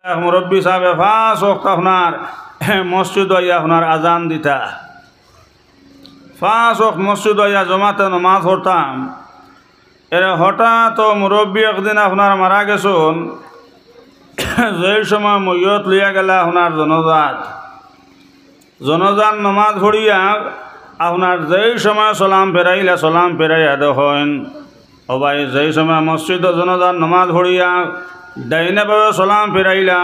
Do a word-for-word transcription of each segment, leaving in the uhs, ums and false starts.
এক মুরব্বি সাবে পাঁচ ওয়াক্ত আপনার মসজিদ আইয়া আপনার আজান দিতা, পাঁচ ওয়াক্ত মসজিদ আইয়া জমাতে নমাজ পড়তাম। এরে হঠাৎ ও মুরব্বি একদিন আপনার মারা গেছইন, যেই সময় মইয়ত লইয়া গেলা আপনার জনাজাত, জনাজার নমাজ পড়িয়া আপনার যেই সময় সালাম ফেরাইলা, সালাম ফেরাইয়া দেখইন, ও ভাই, যেই সময় মসজিদো জনাজার নমাজ পড়িয়া ডাইনে বামে সালাম ফেরাইলা,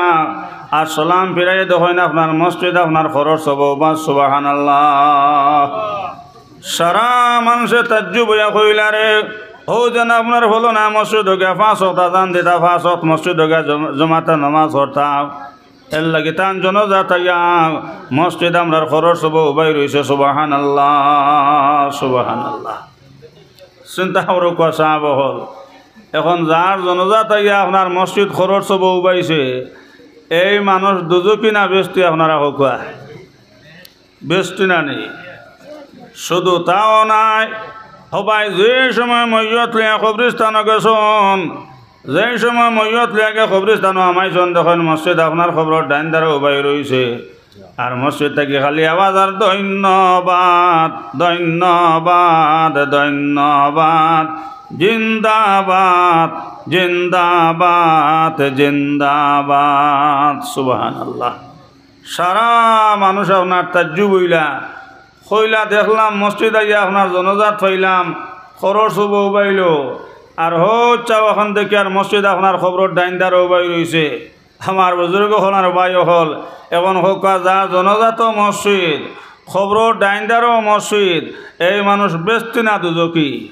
আর সালাম ফেরাইয়া দেখইন আপনার মসজিদ আপনার খরচ অইবো, বা সুবহানাল্লাহ। সারা মানষে তাজ্জুব অইয়া কইলা, "রে, অউ যেন আপনার ফলনা মসজিদো গিয়া পাঁচ ওয়াক্ত আজান দিতা, পাঁচ ওয়াক্ত মসজিদো গিয়া জম-, জমাতে নমাজ পড়তা।" এরলাগি তান জনাজাত আইয়া মসজিদ আমরার খরচ অইবো, উবাই রইছে, সুবহানাল্লাহ, সুবহানাল্লাহ। চিন্তা করউক্কা সাব অকল, এখন যার জনাজাত আইয়া আপনার মসজিদ খরচ অইবো উবাইছে, এই মানুষ দুজকি না বেহেস্তি আপনারা কউক্কা? বেহেস্তি না নি? শুধু তাও নায়, ও ভাই, যে সময় মইয়ত লইয়া কবরস্থানো গেছইন, যে সময় মইয়ত লইয়া গিয়া কবরস্থানো হামাইছইন, দেখইন মসজিদ আপনার কবরর ডাইন ধারে উবাই রইছে, আর মসজিদ থাকি খালি আওয়াজ আর ধন্যবাদ, ধন্যবাদ, ধন্যবাদ, জিন্দাবাদ, জিন্দাবাদ, জিন্দাবাদ। সুবহানাল্লাহ। সারা মানুষ আপনার তাজ্জুব অইলা, কইলা, "দেখলাম মসজিদ আইয়া আপনার জনাজাত পাইলাম, খরচ অইবো উবাইলো, আর হউ চাও অখান দেখিয়ার মসজিদ আপনার কবরর ডাইন ধারে উবাই রইছে।" আমার বুজুর্গ অকল আর ভাই অকল, এখন কউক্কা যার জনাজাত মসজিদ, কবরর ডাইন ধারেও মসজিদ, এই মানুষ বেহেস্তি না দুজকি?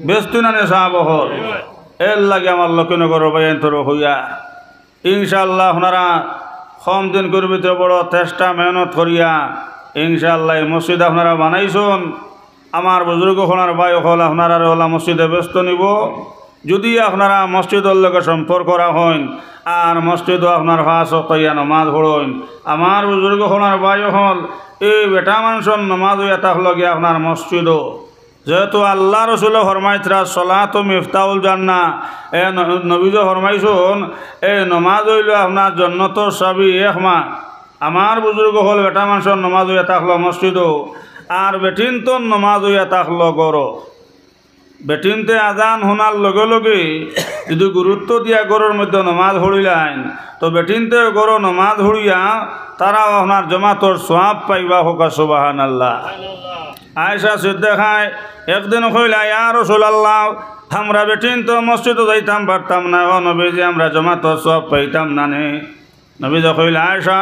বেহেস্তি না নি সাব অকল? এরলাগি আমার লক্ষ্মীনগরর ভাইয়াইন্তরে কইয়ার, ইনশাআল্লাহ আপনারা কম দিনকুর ভিতরে বড় চেষ্টা মেহনত করিয়া ইনশাআল্লাহ এই মসজিদ আপনারা বানাইছইন। আমার বুজুর্গ অকল আর ভাই অকল আপনারারে অলা মসজিদে বেহেস্তো নিবো, যুদি আপনারা মসজিদর লগে সম্পর্ক রাখইন আর মসজিদো আপনার পাঁচ ওয়াক্ত আইয়া নমাজ পড়ইন। আমার বুজুর্গ অকল আর ভাই অকল, এই বেটা মানষর নমাজ অইয়া থাকলো গিয়া আপনার মসজিদো, যেহেতু আল্লার রসুলে ফরমাইতরা, "সলাতু মিফতাহুল জান্নাহ", এ ন-, নবীজি ফরমাইছইন, এই নমাজ অইলো আপনার জন্নতর চাবি এক মাত। আমার বুজুর্গ অকল, বেটা মানষর নমাজ অইয়া থাকলো মসজিদো, আর বেটিন্তর নমাজ অইয়া থাকলো ঘরো। বেটিন্তে আজান হুনার লগে লগে যুদি গুরুত্ব দিয়া ঘরর মধ্যে নমাজ পড়িলাইন, তো বেটিন্তে ঘরো নমাজ পড়িয়া তারাও আপনার জমাতর সওয়াব পাইবা, কউক্কা সুবহানাল্লাহ। আয়েশা সিদ্দিকায় একদিন কইলা, "ইয়া রাসূলুল্লাহ, আমরা বেটিন্তে মসজিদো যাইতাম পারতাম না, ও নবীজি, আমরা জমাতর সওয়াব পাইতাম না নি?" নবীজি কইলা, "আয়েশা,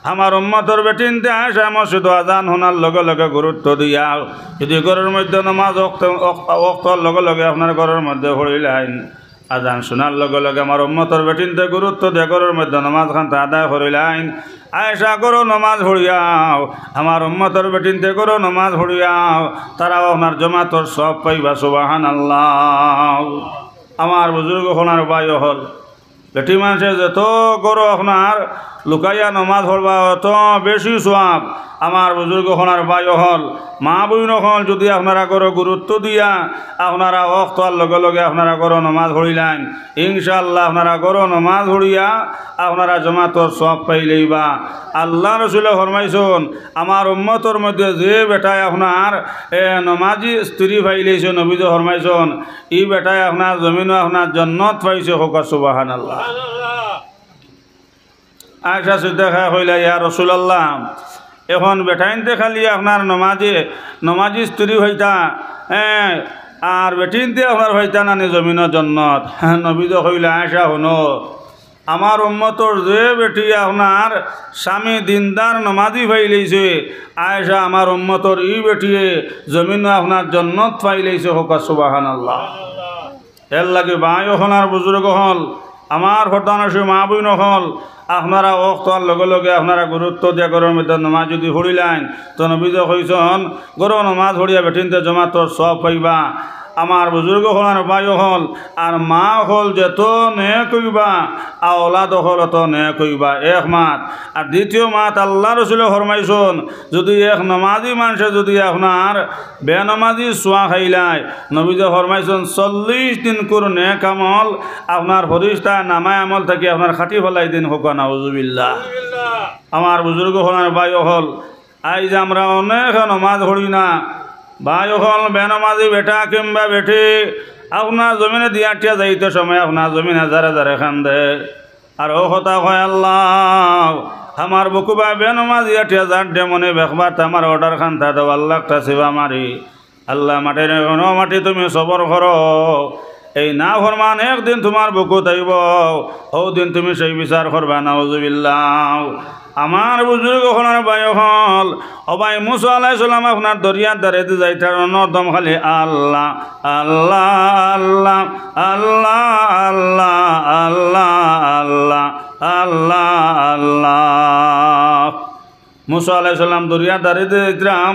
আমার উম্মতর বেটিন্তে আয়েশা মসজিদো আজান হুনার লগে লগে গুরুত্ব দিয়া যুদি ঘরর মধ্যে নমাজ ওয়াক্ত, ওয়াক্ত, ওয়াক্তর লগে লগে আপনার ঘরর মধ্যে পড়িলাইন, আজান হুনার লগে লগে আমার উম্মতর বেটিন্তে গুরুত্ব দিয়া ঘরর মধ্যে নমাজ খানতা আদায় করিলাইন। আয়েশা ঘরো নমাজ পড়িয়াও, আমার উম্মতর বেটিন্তে ঘরো নমাজ পড়িয়াও, তারাও আপনার জমাতর সওয়াব পাইবা।" সুবহানাল্লাহ। আমার বুজুর্গ অকল আর ভাই অকল, বেটি মানষে যত ঘরো আপনার লুকাইয়া নমাজ পড়বা, অত বেশি সওয়াব। আমার বুজুর্গ অকল আর ভাই অকল, মা বইন অকল, যুদি আপনারা ঘরো গুরুত্ব দিয়া আপনারা ওয়াক্ত অওয়ার লগে লগে আপনারা ঘরো নমাজ পড়িলাইন, ইনশাআল্লাহ আপনারা ঘরো নমাজ পড়িয়া আপনারা জমাতর সওয়াব পাইলাইবা। আল্লার রসুলে ফরমাইছইন, আমার উম্মতর মধ্যে যে বেটায় আপনার, এ, নমাজি স্ত্রী পাইলাইছে, নবীজি ফরমাইছইন, ই বেটায় আপনার জমিনো আপনার জন্নত পাইছে, কউক্কা সুবহানাল্লাহ। আয়েশা সিদ্দিকায় কইলা, "ইয়া রাসূলুল্লাহ, এখন বেটাইন্তে খালি আপনার নমাজে, নমাজি স্ত্রী পাইতা, হ্যাঁ, আর বেটিন্তে আপনার পাইতা না নি জমিনো জন্নত?" নবীজি কইলা, "আয়েশা, হুনো, আমার উম্মতর যে বেটি আপনার স্বামী দিনদার নমাজি পাইলাইছে, আয়েশা, আমার উম্মতর ই বেটিয়ে জমিনো আপনার জন্নত পাইলাইছে, কউক্কা সুবহানাল্লাহ।" এরলাগি ভাই অকল আর বুজুর্গ অকল, আমার প্রধানমন্ত্রী মা বইন অকল, আপনারা ওয়াক্ত অওয়ার লগে লগে আপনারা গুরুত্ব দিয়া ঘরর মধ্যে নমাজ যুদি পড়িলাইন, তো নবীজি কইছইন, ঘরো নমাজ পড়িয়া বেটিন্তে জমাতর সওয়াব পাইবা। আমার বুজুর্গ অকল আর ভাই অকল, আর মা অকল যত নেক অইবা, আওলাদ অকল অত নেক অইবা, এক মাত। আর দ্বিতীয় মাত, আল্লার রসুলে ফরমাইছইন, যুদি এক নমাজি মানষে যুদি আপনার বেনমাজি ছোঁয়া খাইলায়, নবীজি ফরমাইছইন, চল্লিশ দিনকুর নেক আমল আপনার ফিরিস্তায় নামায় আমল থাকি আপনার কাটি ফালাই দেইন। কউক্কা নাউজুবিল্লাহ। আমার বুজুর্গ অকল আর ভাই অকল, আইজ আমরা অনেকে নমাজ পড়ি না। ভাই অকল, বেনমাজি বেটা কিংবা বেটি আপনার জমিনেদি আটিয়া যাইতে সময় আপনার জমিনে জারে জারে কান্দে। আর অউ কথা কয়, "আল্লাহ, আমার বুকুবায় বেনমাজি আটিয়া যার দে, মনে একবার তে আমার অটার কান্তা দেও, আল্লাহ একটা চিবা মারি।" আল্লায় মাতইন, "ও মাটি, তুমি সবর করো, এই নাফরমান একদিন তুমার বুকুত আইবো, অউ দিন তুমি সেই বিচার করবায়।" নাউজুবিল্লাহ। আমার বুজুর্গ অকল আর ভাই অকল, ও ভাই, মুসা আলাইহিস সালাম আপনার দরিয়ার দারেদি যাইতা, অনো দম খালি আল্লাহ, আল্লাহ, আল্লাহ, আল্লাহ, আল্লাহ, আল্লাহ, আল্লাহ, আল্লাহ, আল্লাহ। মুসা আলাইহিস সালাম দরিয়ার দারেদি যাইতরা,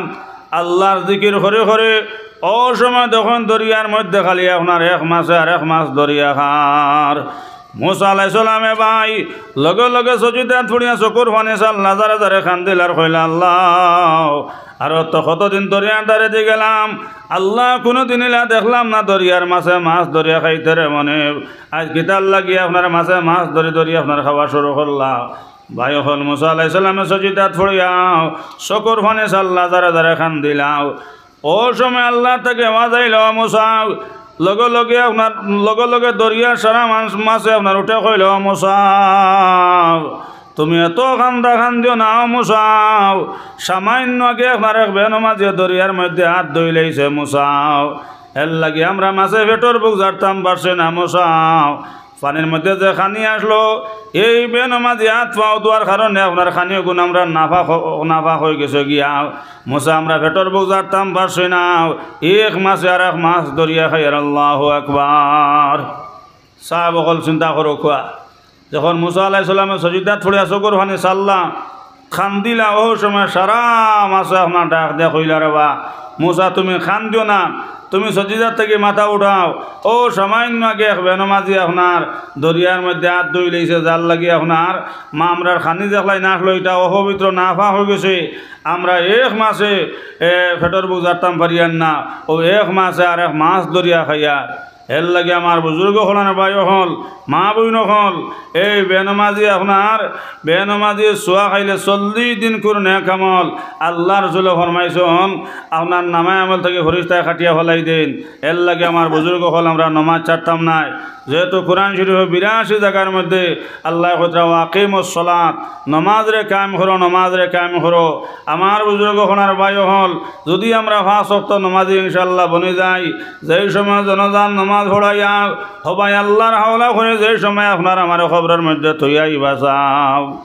আল্লার জিকির করি করি, অউ সময় দেখইন দরিয়ার মধ্যে খালি আপনার এক মাছে আরেক মাছ ধরিয়া খার। মুসা আলাইহিস সালামে ভাই লগে লগে সজিদাত পড়িয়া চকুর পানি ছাড়লা, জারে জারে কান্দিলা আর কইলা, "আল্লাহ, আরো তো কতদিন দরিয়ার দারেদি গেলাম, আল্লাহ, কুনুদিন ইলা দেখলাম না দরিয়ার মাছে মাছ ধরিয়া খাইতে রে মনে। আইজ কিতার লাগি আপনার মাছে মাছ ধরি ধরি আপনার খাওয়া শুরু করলা?" ভাই অকল, মুসা আলাইহিস সালামে সজিদাত পড়িয়া চকুর পানি ছাড়লা, জারে জারে কান্দিলা। অউ সময় আল্লাহ থাকি আওয়াজ আইলো, "মুসা।" লগে লগে আপনার, লগে লগে দরিয়ার সারা মাছ, মাছে আপনার উঠে কইলো, "মুসা, তুমি অত কান্দা কান্দিও না, ও মুসা। সামাইন্য আগে আপনার এক বেনমাজিয়ে দরিয়ার মধ্যে আত ধুইলাইছে, মুসা। এরলাগি আমরা মাছে পেটর ভুক জারতাম পারছি না, মুসা।" পানির মধ্যে যে খানি আছলো, এই বেনমাজি আত পাও ধোয়ার কারণে আপনার খানিগুন আমরার নাপাক অ-, নাপাক অইগেছে গিয়া। মুসা, আমরা পেটর ভুক জারতাম পারছি না, এক মাছে আরেক মাছ ধরিয়া খাইয়ার। আল্লাহু আকবার। সাহাবা অকল চিন্তা করউক্কা, যখন মুসা আলাইহিস সালামে সজিদাত পড়িয়া চকুর পানি ছাড়লা, কান্দিলা, অউ সময় সারা মাছে আপনার ডাক দিয়া কইলা, "রে বা মুসা, তুমি কান্দিও না, তুমি সজিদাত থাকি মাথা উঠাও। অউ সামাইন্য আগে এক বেনমাজি আপনার দরিয়ার মধ্যে আত ধুইলাইছে, যার লাগি আপনার মা আমরার খানি যেখলাই না আছলো, ইটা অপবিত্র নাপাক অইগেছে। আমরা এক মাছে, এ, পেটর ভুক জারতাম পারিয়ার না, অউ এক মাছে আরেক মাছ ধরিয়া খাইয়ার।" এরলাগি আমার বুজুর্গ অকল আর ভাই অকল, মা বইন অকল, এই বেনমাজি আপনার, বেনমাজি ছোঁয়া খাইলে চল্লিশ দিনকুর নেক আমল আল্লার রসুলে ফরমাইছইন, আপনার নামায় আমল থাকি ফিরিস্তায় কাটিয়া ফালাই দেইন। এরলাগি আমার বুজুর্গ অকল, আমরা নমাজ ছাড়তাম নায়। যেহেতু কোরআন শরীফর বিরাশি জাগার মধ্যে আল্লায় কইতরা, "ওয়া আকিমুস সালাত", নমাজরে কায়েম করো, নমাজরে কায়েম করো। আমার বুজুর্গ অকল আর ভাই অকল, যুদি আমরা পাঁচ ওয়াক্ত নমাজি ইনশাআল্লাহ বনি যাই, যেই সময় জনাজার নমাজ পড়াইয়া সবাই আল্লার হাওলা করে, যেই সময় আপনার আমারে কবরর মধ্যে থইয়া আইবা চাও,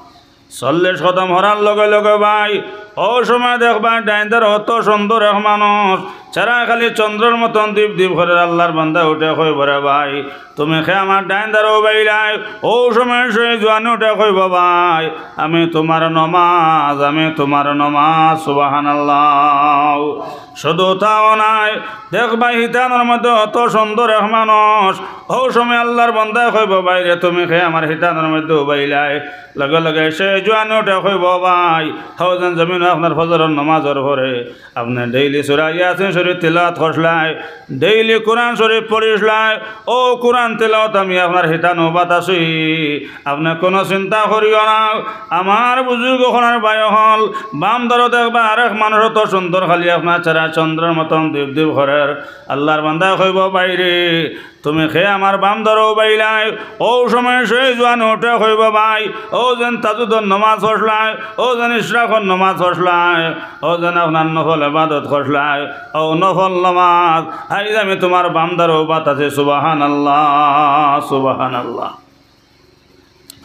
চল্লিশ কদম হরার লগে লগে ভাই, অউ সময় দেখবায় ডাইন ধারো অত সুন্দর এক মানুষ, চেহারা খালি চন্দ্রর মতন দীপ দীপ করের। আল্লার বান্দা উঠে কইবো, "রে ভাই, তুমি কে আমার ডাইন ধারো উবাইলায়?" অউ সময় সেই জোয়ানে উঠে কইবো, "ভাই, আমি তুমার নমাজ, আমি তুমার নমাজ।" সুবহানাল্লাহ। শুধু তাও নায়, দেখবায় হিতানর মধ্যে অত সুন্দর এক মানুষ, অউ সময় আল্লার বান্দায় কইবো, "ভাইরে, তুমি কে আমার হিতানর মধ্যে উবাইলায়?" লগে লগে সেই জোয়ানে উঠে কইবো, "ভাই, হউ যেন জমিনো আপনার ফজরর নমাজর পরে আপনে daily সূরা ইয়াসিন শরীফ তিলাওয়াত করছলায়, daily কোরআন শরীফ পড়ছলায়, অউ কোরআন তিলাওয়াত আমি আপনার হিতানো বাতাসি, আপনে কুনু চিন্তা করিও না।" আমার বুজুর্গ অকল আর ভাই অকল, বাম ধারো দেখবায় আরেক মানুষ অত সুন্দর, খালি আপনার চেহারা চন্দ্রর মতন দীপ দীপ করের। আল্লার বান্দায় কইবো, "ভাইরে, তুমি কে আমার বাম ধারো উবাইলায়?" অউ সময় সেই জোয়ানে উঠে কইবো, "ভাই, অউ যেন তাহাজ্জুদর নমাজ পড়ছলায়, অউ যেন ইশরাকর নমাজ পড়ছলায়, অউ যেন আপনার নফল ইবাদত করছলায়, অউ নফল নমাজ, আইজ আমি তুমার বাম ধারো বাতাসি।" সুবহানাল্লাহ, সুবহানাল্লাহ।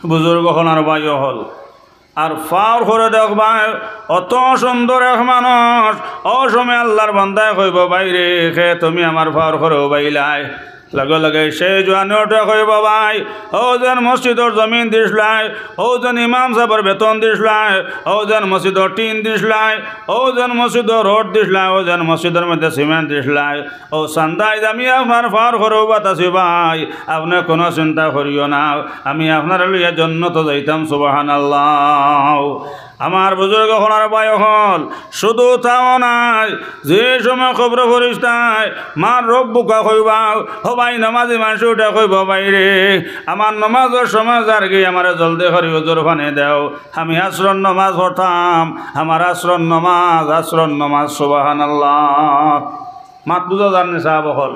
বুজুর্গ অকল আর ভাই অকল, আর পাওর করে দেখবায় অত সুন্দর এক মানুষ, অউ সময় আল্লার বান্দায় কইবো, "ভাইরে, কে তুমি আমার পাওর করে উবাইলায়?" লগে লগে সেই জোয়ানে উঠে কইবো, "ভাই, অউ যেন মসজিদর জমিন দিছলায়, অউ যেন ইমাম সাবর বেতন দিছলায়, অউ যেন মসজিদর টিন দিছলায়, অউ যেন মসজিদর রড দিছলায়, অউ যেন মসজিদর মধ্যে সিমেন্ট দিছলায়, অউ চান্দা আইজ আমি আপনার পাওয়ার করো উবাত আছি ভাই, আপনে কুনু চিন্তা করিও না, আমি আপনারে লইয়া জন্নতো যাইতাম।" সুবহানাল্লাহ। আমার বুজুর্গ অকল আর ভাই অকল, শুধু তাও নায়, যে সময় কবর ফিরিস্তায় মার রব বুকা কইবা, "ও ভাই, নমাজি মানষে উঠে কইবো, 'ভাইরে, আমার নমাজর সময় যারগি, আমারে জলদি করি উজুর পানি দেও, আমি আছরর নমাজ পড়তাম, আমার আছরর নমাজ, আছরর নমাজ।'" সুবহানাল্লাহ। মাত বুজা যার নি সাব অকল?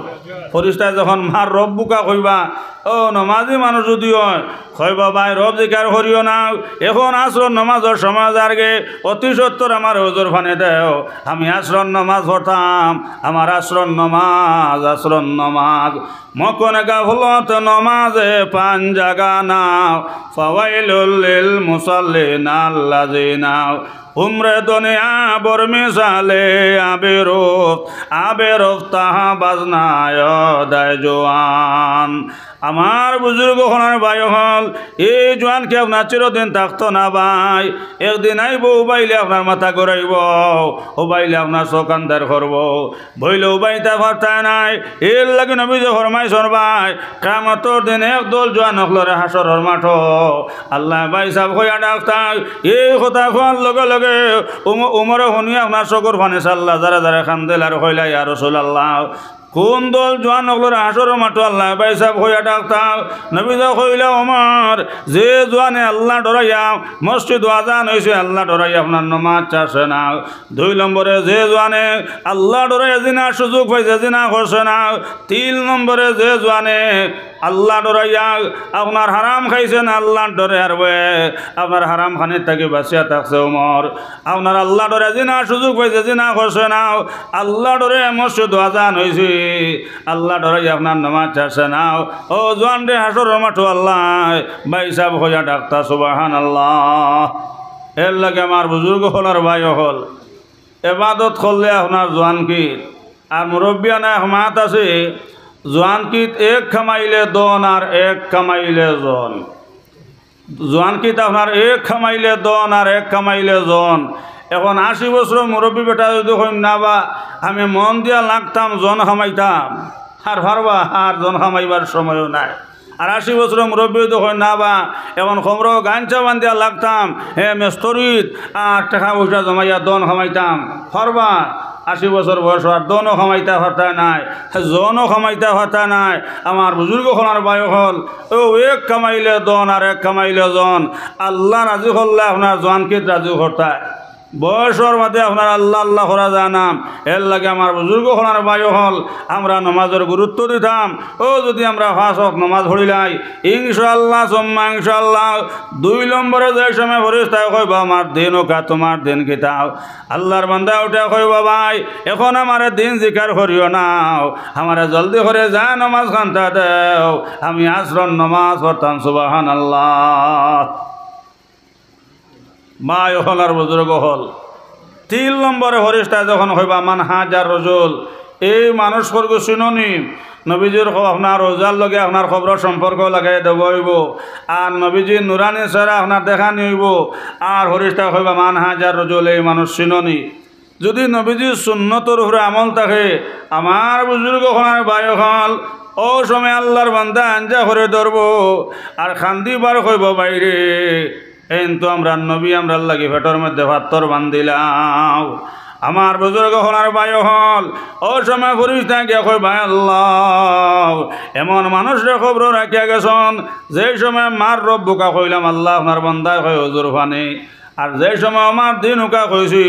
ফিরিস্তায় যখন মার রব বুকা কইবা, ও নমাজি মানুষ যুদি অয়, কইবো, "ভাই, রব জিকার করিও না, এখন আছরর নমাজর সময় যারগি, অতি সত্বর আমারে উজুর পানি দেও, আমি আছরর নমাজ পড়তাম, আমার আছরর নমাজ, আছরর নমাজ।" মকন গাফলত নমাজে পান জাগানা, ফাওয়াইলুল লিল মুসাল্লিনা আল্লাযিনা, উমরে দুনিয়া বর মিসালে আবেরফ, আবেরফ তাহা বাজনায় দায় জোয়ান। আমার বুজুর্গ অকল আর ভাই অকল, এই জোয়ান কি আপনার চিরদিন থাকতো না ভাই? একদিন আইবো, উবাইলে আপনার মাথা ঘুরাইবো, উবাইলে আপনার চোখ আন্দার করবো, বইলে উবাইতা পারতা নায়। এরলাগি নবীজি ফরমাইছইন ভাই, কিয়ামতর দিন একদল জোয়ান অকলরে হাশরর মাঠো আল্লায় ভাইসাব কইয়া ডাকতা। এই কথা কওয়ার লগে লগে উম-, উমরে হুনিয়া আপনার চকুর পানি ছাড়লা, জারে জারে কান্দিলা আর কইলা, "ইয়া রাসুলাল্লাহ, কুন দল জোয়ান অকলরে হাশরর মাঠো আল্লায় ভাইসাব কইয়া ডাকতা?" নবীজি কইলা, "উমর, যে জোয়ানে আল্লাহ ডরাইয়া, মসজিদো আজান অইছে, আল্লাহ ডরাইয়া আপনার নমাজ ছাড়ছে না।" দুই নম্বরে যে জোয়ানে আল্লাহ ডরাইয়া জিনার সুযোগ পাইছে, জিনা করছে না। তিন নম্বরে যে জোয়ানে আল্লাহ ডরাইয়া আপনার হারাম খাইছে না, আল্লাহর ডরে আর বে আপনার হারাম খানির থাকি বাঁচিয়া থাকছে উমর। আপনার আল্লাহ ডরে জিনার সুযোগ পাইছে, জিনা করছে না। আল্লাহ ডরে মসজিদো আজান অইছে, আল্লাহ ডরাইয়া আপনার নমাজ ছাড়ছে না। ও জোয়ানরে, হাশরর মাঠো আল্লায় ভাইসাব কইয়া ডাকতা, সুবহানাল্লাহ। এরলাগি আমার বুজুর্গ অকল আর ভাই অকল, এবাদত করলে আপনার জোয়ানকিত। আর মুরব্বিয়ানা এক মাত আছে, "জোয়ানকিত এক কামাইলে ধন আর এক কামাইলে জন।" জোয়ানকিত আপনার এক কামাইলে ধন আর এক কামাইলে জন। এখন আশি বছর মুরব্বি বেটা যুদি কইন, "না বা, আমি মন দিয়া লাগতাম, জন কামাইতাম", আর পারবা, আর জন কামাইবার সময়ও নাই। আর আশি বছর মুরব্বি যুদি কইন, "না বা, এখন খমরো গাঞ্জা বান্দিয়া লাগতাম, হে মেস্তরিত, আর টেকা পয়সা জমাইয়া ধন কামাইতাম", পারবা? আশি বছর বয়স আর ধনও কামাইতা পারতা নায়, জনও কামাইতা পারতা নায়। আমার বুজুর্গ অকল আর ভাই অকল, ও এক কামাইলে ধন আর এক কামাইলে জন। আল্লাহ রাজি করলে আপনার জোয়ানকিত রাজি করতা। বয়সর বাদে আপনার আল্লাহ আল্লাহ করা যায় না। এরলাগি আমার বুজুর্গ অকল আর ভাই অকল, আমরা নমাজর গুরুত্ব দিতাম। ও যুদি আমরা পাঁচ ওয়াক্ত নমাজ পড়িলাই, ইনশাআল্লাহ সুম্মা ইনশাআল্লাহ, দুই নম্বরে যে সময় ফিরিস্তায় কইবো, "আমার দিন উকা, তুমার দিন কিতা?" আল্লাহর বান্দা উঠে কইবো, "ভাই, এখন আমারে দিন জিকার করিও না, আমারে জলদি করি যায় নমাজ খান্তা দেও, আমি আছরর নমাজ পড়তাম।" সুবহানাল্লাহ। ভাই অকল আর বুজুর্গ অকল, তিন নম্বরে ফিরিস্তায় যখন কইবা, "মান হাজার রজুল", এই মানুষগরে চিনো নি? নবীজির ক-, আপনার রওজার লগে আপনার কবরর সম্পর্ক লাগাই দেওয়া অইবো। আর নবীজির নুরানি চেহারা আপনার দেখানি অইবো। আর ফিরিস্তায় কইবা, "মান হাজার রজুল", এই মানুষ চিনো নি? যুদি নবীজির সুন্নতর উপরে আমল থাকে, আমার বুজুর্গ অকল আর ভাই অকল, অউ সময় আল্লাহর বান্দা আঞ্জা করি ধরবো আর কান্দি বার কইবো, "ভাইরে, এইন তো আমরার নবী আমরার লাগি পেটর মধ্যে পাত্থর বান্ধিলাও।" আমার বুজুর্গ অকল আর ভাই অকল, অউ সময় ফিরিস্তায় গিয়া কইবা, "ভাই আল্লাহ, এমন মানুষরে কবরো রাখিয়া গেছইন, যেই সময় মার রব বুকা কইলাম, আল্লাহ আপনার বান্দায় কয় উজুর পানি।" আর যে সময় আমার দিন উকা কইছি,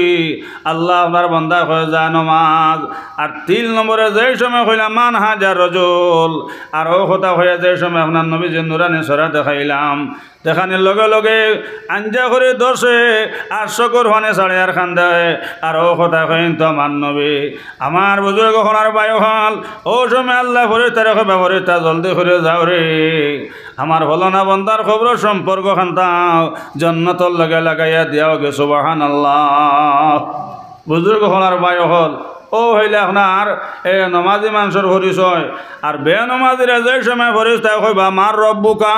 আল্লাহ আপনার বান্দায় কয় যায় নমাজ। আর তিন নম্বরে যে সময় কইলাম মান হাজার রজুল, আর অউ কথা কইয়া যে সময় আপনার নবীজির নুরানি চেহারা দেখাইলাম, দেখানির লগে লগে আঞ্জা করি ধরছে, আর চকুর পানি ছাড়ে আর কান্দে, আর অউ কথা কইন তো আমার নবী। আমার বুজুর্গ অকল আর ভাই অকল, অউ সময় আল্লায় ফিরিস্তারে কইবা, "ফিরিস্তা জলদি করি যাও রে।" আমার ফলনা বন্দার কবরর সম্পর্ক খান্তাও জন্নতর লগে লাগাইয়া দিয়াও গে, সুবহানাল্লাহ। বুজুর্গ অকল আর ভাই অকল, অউ অইলে আপনার এ নমাজি মানষর পরিচয়। আর বেনমাজিরে যে সময় ফিরিস্তায় কইবা, "মান রব্বুকা?"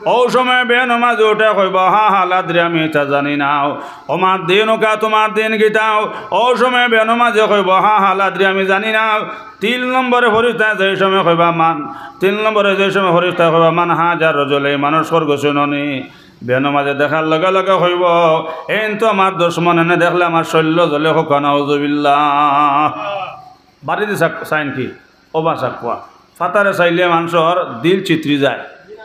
অউ সময় বেনমাজি উঠে কইবা, "হা হা লা আদরি, আমি ইতা জানি না।" "ওমা দিনুকা, তুমার দিন কিতা?" অউ সময় বেনমাজি কইবা, "হা হা লা আদরি, আমি জানি না।" তিন নম্বরে ফিরিস্তায় যে সময় কইবা, "মান?" তিন নম্বরে যে সময় ফিরিস্তায় কইবা, "মান হাজা রাজুল, এই মানুষ কর গেছে ননি?" বেনমাজি দেখার লগে লগে কইবা, "এইন তো আমার দুশমন, এনে দেখলে আমার শরীর জ্বলে, কউক্কা নাউজুবিল্লাহ।" বাড়ি দি চাইন কি? অবা চাইন কুয়া। ফাতারে চাইলে মানষর দিল চিতরি যায়,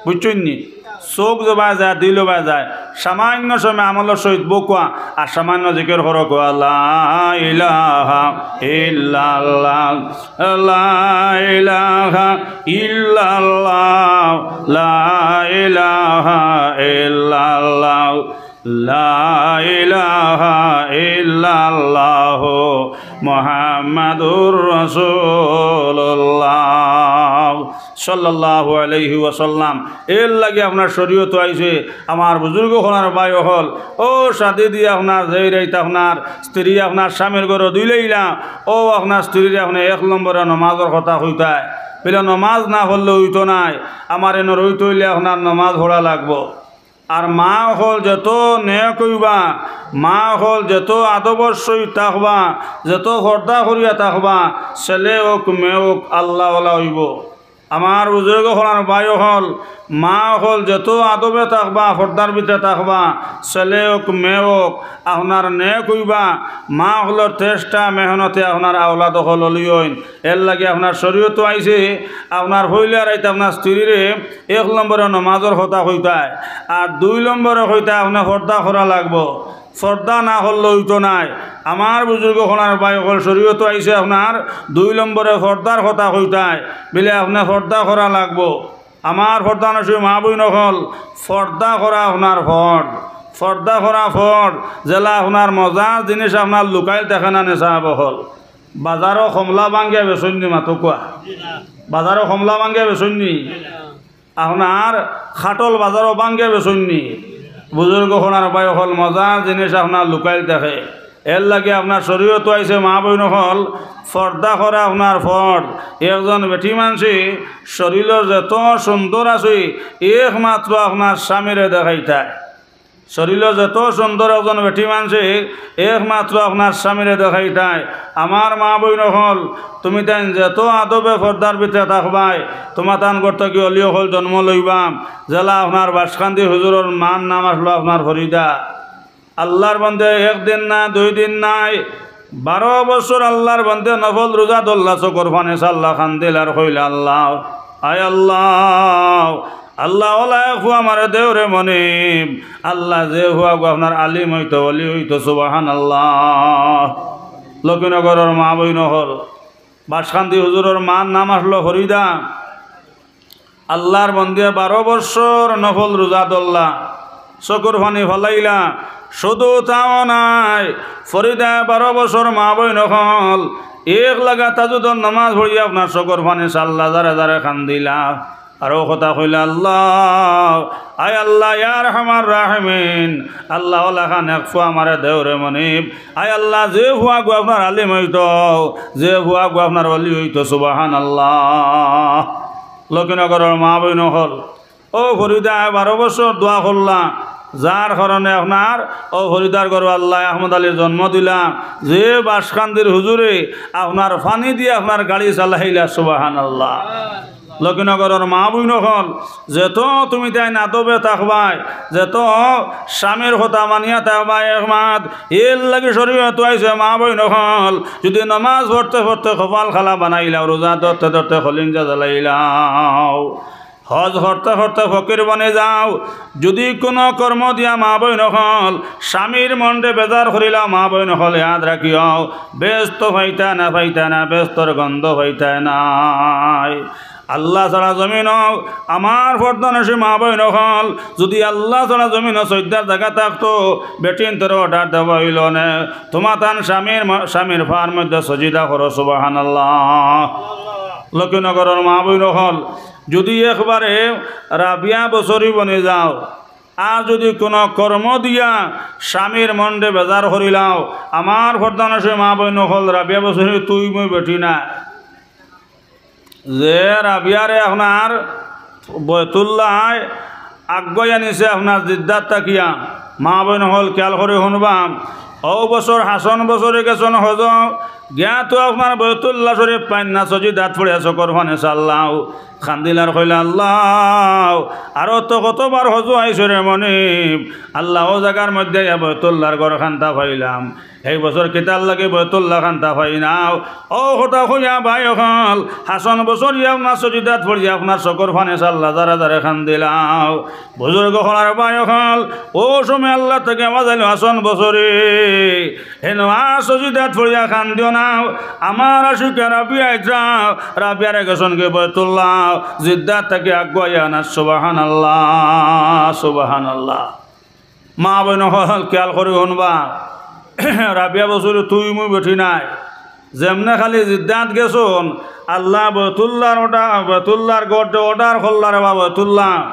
বুঝছইন নি? চউখ যেবায় যায়, দিলও অবায় যায়। সামান্য সময় আমলর সহিত বউক্কা, আর সামান্য জিকির করো কুয়া, লা ইলাহা ইল্লাল্লাহ, লা ইলাহা ইল্লাল্লাহ, লা ইলাহা ইল্লাল্লাহ। লা ইলাহা ইল্লাল্লাহু মুহাম্মাদুর রাসূলুল্লাহ সাল্লাল্লাহু আলাইহি ওয়াসাল্লাম। এর লাগি আপনার শরীয়ত আইছে, আমার বুজুর্গ অকল আর ভাই অকল, অউ শাদি দি আপনার যেই রাইত আপনার স্ত্রী আপনার স্বামীর ঘরো দিলাইলা, অউ আপনার স্ত্রীরে আপনে এক নম্বরে নমাজর কথা কইতায়, বলে নমাজ না পড়লে অইতো নায়, আমার এনো রইতে অইলে আপনার নমাজ পড়া লাগবো। আর মা অকল যত নেক অইবা, মা অকল যত আদবর সহিত থাকবা, যত পর্দা করিয়া থাকবা, ছেলে অউক মেয়ে অউক আল্লাহওয়ালা অইবো। আমার বুজুর্গ অকল আর ভাই অকল, মা অকল যত আদবে থাকবা, পর্দার ভিতরে থাকবা, ছেলে অউক মেয়ে অউক, আপনার নেক অইবা। মা অকলর চেষ্টা মেহনতে আপনার আওলাদ অকল অলি অইন। এর লাগি আপনার শরীয়তো আইছে, আপনার পয়লা রাইত আপনার স্ত্রীরে এক নম্বরে নমাজর কথা কইতায়, আর দুই নম্বরে কইতায় আপনে পর্দা করা লাগবো। পর্দা না করলে অইতো নায়। আমার বুজুর্গ অকল আর ভাই অকল, শরীয়তো আইছে আপনার দুই নম্বরে পর্দার কথা কইতায়, বলে আপনে পর্দা করা লাগবো। আমার পর্দানশীল মা বইন অকল, পর্দা করা আপনার ফরজ। পর্দা করা ফরজ। যেলা আপনার মজার জিনিস আপনার লুকাইল থাকে না নি সাব অকল? বাজারো কমলা ভাঙ্গিয়া বেচইন নি, মাতো কুয়া? বাজারো কমলা ভাঙ্গিয়া বেচইন নি? আপনার কাঠল বাজারো ভাঙ্গিয়া বেচইন নি? বুজুর্গ অকল আর ভাই অকল, মজার জিনিস আপনার লুকাইল থাকে। এর লাগি আপনার শরীয়তো আইছে মা বইন অকল, পর্দা করা আপনার ফরজ। একজন বেটি মানষে শরীরো যত সুন্দর আছে, একমাত্র আপনার স্বামীরে দেখাইতায়। শরীরো যত সুন্দর একজন বেটি মানষে একমাত্র আপনার স্বামীরে দেখাইতায়। আমার মা বইন অকল, তুমিতাইন যত আদবে পর্দার ভিতরে থাকবায়, তুমাতান ঘর থাকি অলি অকল জন্ম লইবা। যেলা আপনার বাসকান্দি হুজুরর মার নাম আছলো আপনার ফরিদা। আল্লার বন্দে একদিন না, দুই দিন নায়, বারো বছর আল্লার বন্দে নফল রোজা ধরলা, চকুর পানি ছাড়লা, কান্দিলা আর কইলা, "আল্লাহ, আয় আল্লাহ, আল্লাহ, অলা এক ফুয়া আমারে দেও রে মনিব।" আল্লায় যে ফুয়াগু আপনার আলিম অইতো, অলি অইতো, সুবহানাল্লাহ। লক্ষ্মীনগরর মা বইন অকল, বাসকান্দি হুজুরর মার নাম আছলো ফরিদা। আল্লার বন্দিয়ে বারো বছর নফল রোজা ধরলা, চকুর পানি ফালাইলা। শুধু তাও নায়, ফরিদায় বারো বছর মা বইন অকল এক লাগা তাহাজ্জুদর নামাজ পড়িয়া আপনার চকুর পানি ছাড়লা, জারে জারে কান্দিলা। আরো কথা কইলা, "আল্লাহ, আয় আল্লাহ, ইয়া আরহামার রাহিমিন, আল্লাহ, অলাখান এক ফুয়া আমারে দেও রে মনিব। আয় আল্লাহ, যে ফুয়াগু আপনার আলিম অইতো, যে ফুয়াগু আপনার অলি অইতো।" সুবহানাল্লাহ। লক্ষ্মীনগরর মা বইন অকল, অউ ফরিদায় বারো বছর দোয়া করলা, যার কারণে আপনার অউ ফরিদার ঘরো আল্লায় আহমদ আলীর জন্ম দিলা, যে বাসকান্দির হুজুরে আপনার পানি দিয়া আপনার গাড়ি চালাইলা। সুবহানাল্লাহ। লক্ষ্মীনগরর মা বইন অকল, যত তুমিতাইন আদবে থাকবায়, যত স্বামীর কথা মানিয়া থাকবায়, একমাত এর লাগি শরীয়তো আইছে মা বইন অকল, যুদি নমাজ পড়তে পড়তে কপাল কালা বানাইলাও, রোজা ধরতে ধরতে কলিঞ্জা জ্বালাইলাও, হজ করতে করতে ফকির বনি যাও, যুদি কুনু কর্ম দিয়া মা বইন অকল স্বামীর মনরে বেজার করিলাও, মা বইন অকল ইয়াদ রাখিও, বেহেস্ত পাইতায় না, পাইতায় না, বেহেস্তর গন্ধ পাইতায় নায়। আল্লাহ ছাড়া জমিনো, আমার পর্দানশীল মা বইন অকল, যুদি আল্লাহ ছাড়া জমিনো সইজদার জাগা থাকতো, বেটিন্তরে অর্ডার দেওয়া অইলো নে, তুমাতান স্বামীর ম-, স্বামীর পার মধ্যে সজিদা করো, সুবহানাল্লাহ। লক্ষ্মীনগরর মা বইন অকল, যুদি একবারে রাবিয়া বসরি বনি যাও, আর যুদি কুনু কর্ম দিয়া স্বামীর মনরে বেজার করিলাও, আমার পর্দানশীল মা-বইন অকল, রাবিয়া বছরী তুই মুই বেটি নায়। যে রাবিয়ারে আপনার বয়তুল্লায় আগুয়াইয়া নিছে আপনার জিদ্দাত থাকিয়া, মা-বইন অকল খিয়াল করি হুনবা, অউ বছর হাছন বছরী গেছইন হজো, গিয়া তো আপনার বয়তুল্লা শরীফ পাইন না, সজিদাত পড়িয়া চকুর পানি ছাড়লাও, কান্দিলা আর কইলা, "আল্লাহ, আরো তো কতবার হজো আইছি রে মনিব, আল্লাহ, অউ জাগার মধ্যে আইয়া বয়তুল্লার ঘর খান্তা পাইলাম, এই বছর কিতার লাগি বয়তুল্লা খান্তা পাই না।" অউ কথা কইয়া ভাই অকল, হাছন বছরী আপনার সজিদাত পড়িয়া আপনার চকুর পানি ছাড়লা, জারে জারে কান্দিলাও। বুজুর্গ অকল আর ভাই অকল, অউ সময় আল্লাহ থাকি আওয়াজ আইলো, "হাছন বছরী, হেনো আর সজিদাত পড়িয়া কান্দিও না, আমার আশুকে রাবিয়া আইতরা, রাবিয়ারে গেছইন গি বয়তুল্লা, জিদ্দাত থাকি আগুয়াইয়া আনা।" সুবহানাল্লাহ, সুবহানাল্লাহ। মা-বইন অকল খিয়াল করি হুনবা, রাবিয়া বছরী তুই মুই বেটি নায়, যেমনে খালি জিদ্দাত গেছইন, আল্লাহ বয়তুল্লার অর্ডার, বয়তুল্লার ঘররে অর্ডার করলা রে বা বয়তুল্লা,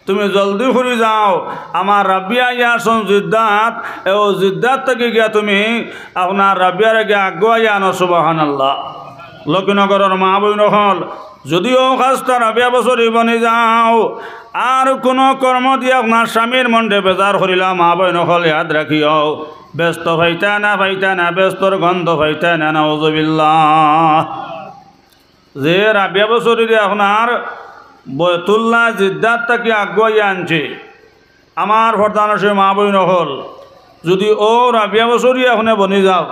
তুমি জলদি করি যাও, আমার রাবিয়া আইয়া আছইন জিদ্দাত, অউ জিদ্দাত থাকি গিয়া তুমি আপনার রাবিয়ারে গিয়া আগুয়াইয়া আনো। সুবহানাল্লাহ। লক্ষ্মীনগরর মা-বইন অকল, যুদি অউ খাস্তা রাবিয়া বছরী বনি যাও, আর কুনু কর্ম দিয়া আপনার স্বামীর মনরে বেজার করিলাও, মা-বইন অকল, ইয়াদ রাখিও, বেহেস্ত পাইতায় না, পাইতায় না, বেহেস্তর গন্ধ পাইতায় না, নাউজুবিল্লাহ। যে রাবিয়া বছরীরে আপনার বয়তুল্লা জিদ্দাত থাকি আগুয়াইয়া আনছে, আমার পর্দানশীল মা-বইন অকল, যুদি অউ রাবিয়া বছরী আপনে বনি যাও,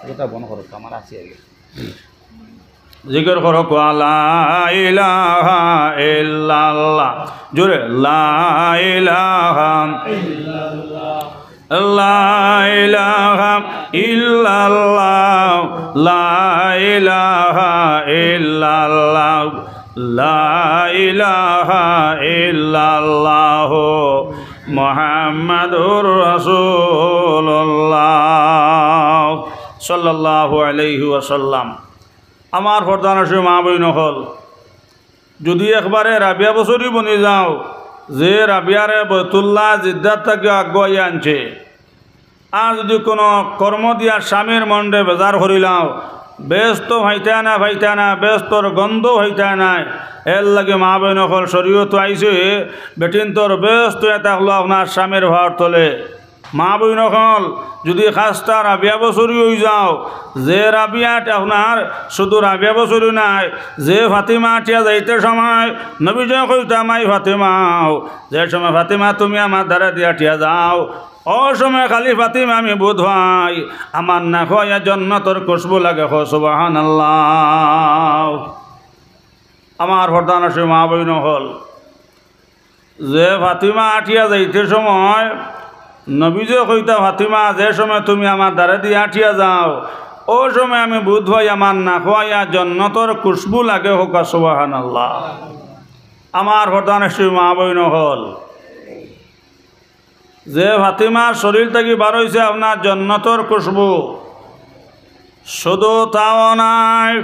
এটা বন্ধ করো, আমার আছে আগে। জিকির করো, কও, লা ইলাহা ইল্লাল্লাহ। জোরে, লা ইলাহা, লা ইলাহা ইল্লাল্লাহ, লা ইলাহা ইল্লাল্লাহ, লা ইলাহা ইল্লাল্লাহ, মুহাম্মাদুর রাসূলুল্লাহ, সাল্লাল্লাহু আলাইহি ওয়াসাল্লাম। আমার পর্দানশীল মা-বইন অকল, যুদি একবারে রাবিয়া বছরী বনি যাও, যে রাবিয়ারে বয়তুল্লাহ জিদ্দাত থাকি আগুয়াইয়া আনছে, আর যুদি কুনু কর্ম দিয়া স্বামীর মনরে বেজার করিলাও, বেহেস্ত পাইতায় না, পাইতায় না, বেহেস্তর গন্ধ পাইতায় নায়। এরলাগি মা-বইন অকল, শরীয়তো আইছে, বেটিন্তর বেহেস্ত অইয়া থাকলো আপনার স্বামীর পাওর তলে। মা-বইন অকল, যুদি খাস্তা রাবিয়া বছরী অই যাও, যে রাবিয়াত আপনার শুধু রাবিয়া বছরী নায়, যে ফাতিমা আটিয়া যাইতে সময় নবীজিয়ে কইতা, "মাই ফাতিমাও, যে সময় ফাতিমা তুমি আমার দ্বারেদি আটিয়া যাও, অউ সময় খালি ফাতিমা আমি বুঝ পাই, আমার নাকো আইয়া জন্নতর খুশবু লাগে।" কও সুবহানাল্লাহ। আমার পর্দানশীল মা-বইন অকল, যে ফাতিমা আটিয়া যাইতে সময় নবীজিয়ে কইতা, "ফাতিমা, যে সময় তুমি আমার দ্বারেদি আটিয়া যাও, অউ সময় আমি বুঝ পাই আমার নাকো আইয়া জন্নতর খুশবু লাগে।" কও সুবহানাল্লাহ। আমার পর্দানশীল মা-বইন অকল, যে ফাতিমার শরীর থাকি বার অইছে আপনার জন্নতর খুশবু, শুধু তাও নায়,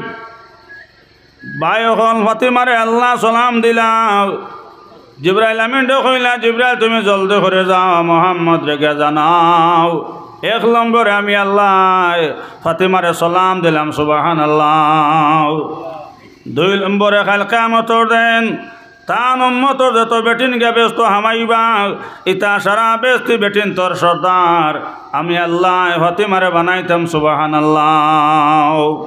ভাই অকল, ফাতিমারে আল্লায় সালাম দিলা। জিব্রাইল আমিনরে কইলা, "জিব্রাইল, তুমি জলদি করি যাও, মুহাম্মদরে গিয়া জানাও, এক নম্বরে আমি আল্লায় ফাতিমারে সালাম দিলাম।" সুবহানাল্লাহ। দুই নম্বরে কাইল কিয়ামতর দিন তান উম্মতর যত বেটিন গিয়া বেহেস্তো হামাইবা, ইতা সারা বেহেস্তি বেটিন্তর সর্দার আমি আল্লায় ফাতিমারে বানাইতাম। সুবহানাল্লাহ।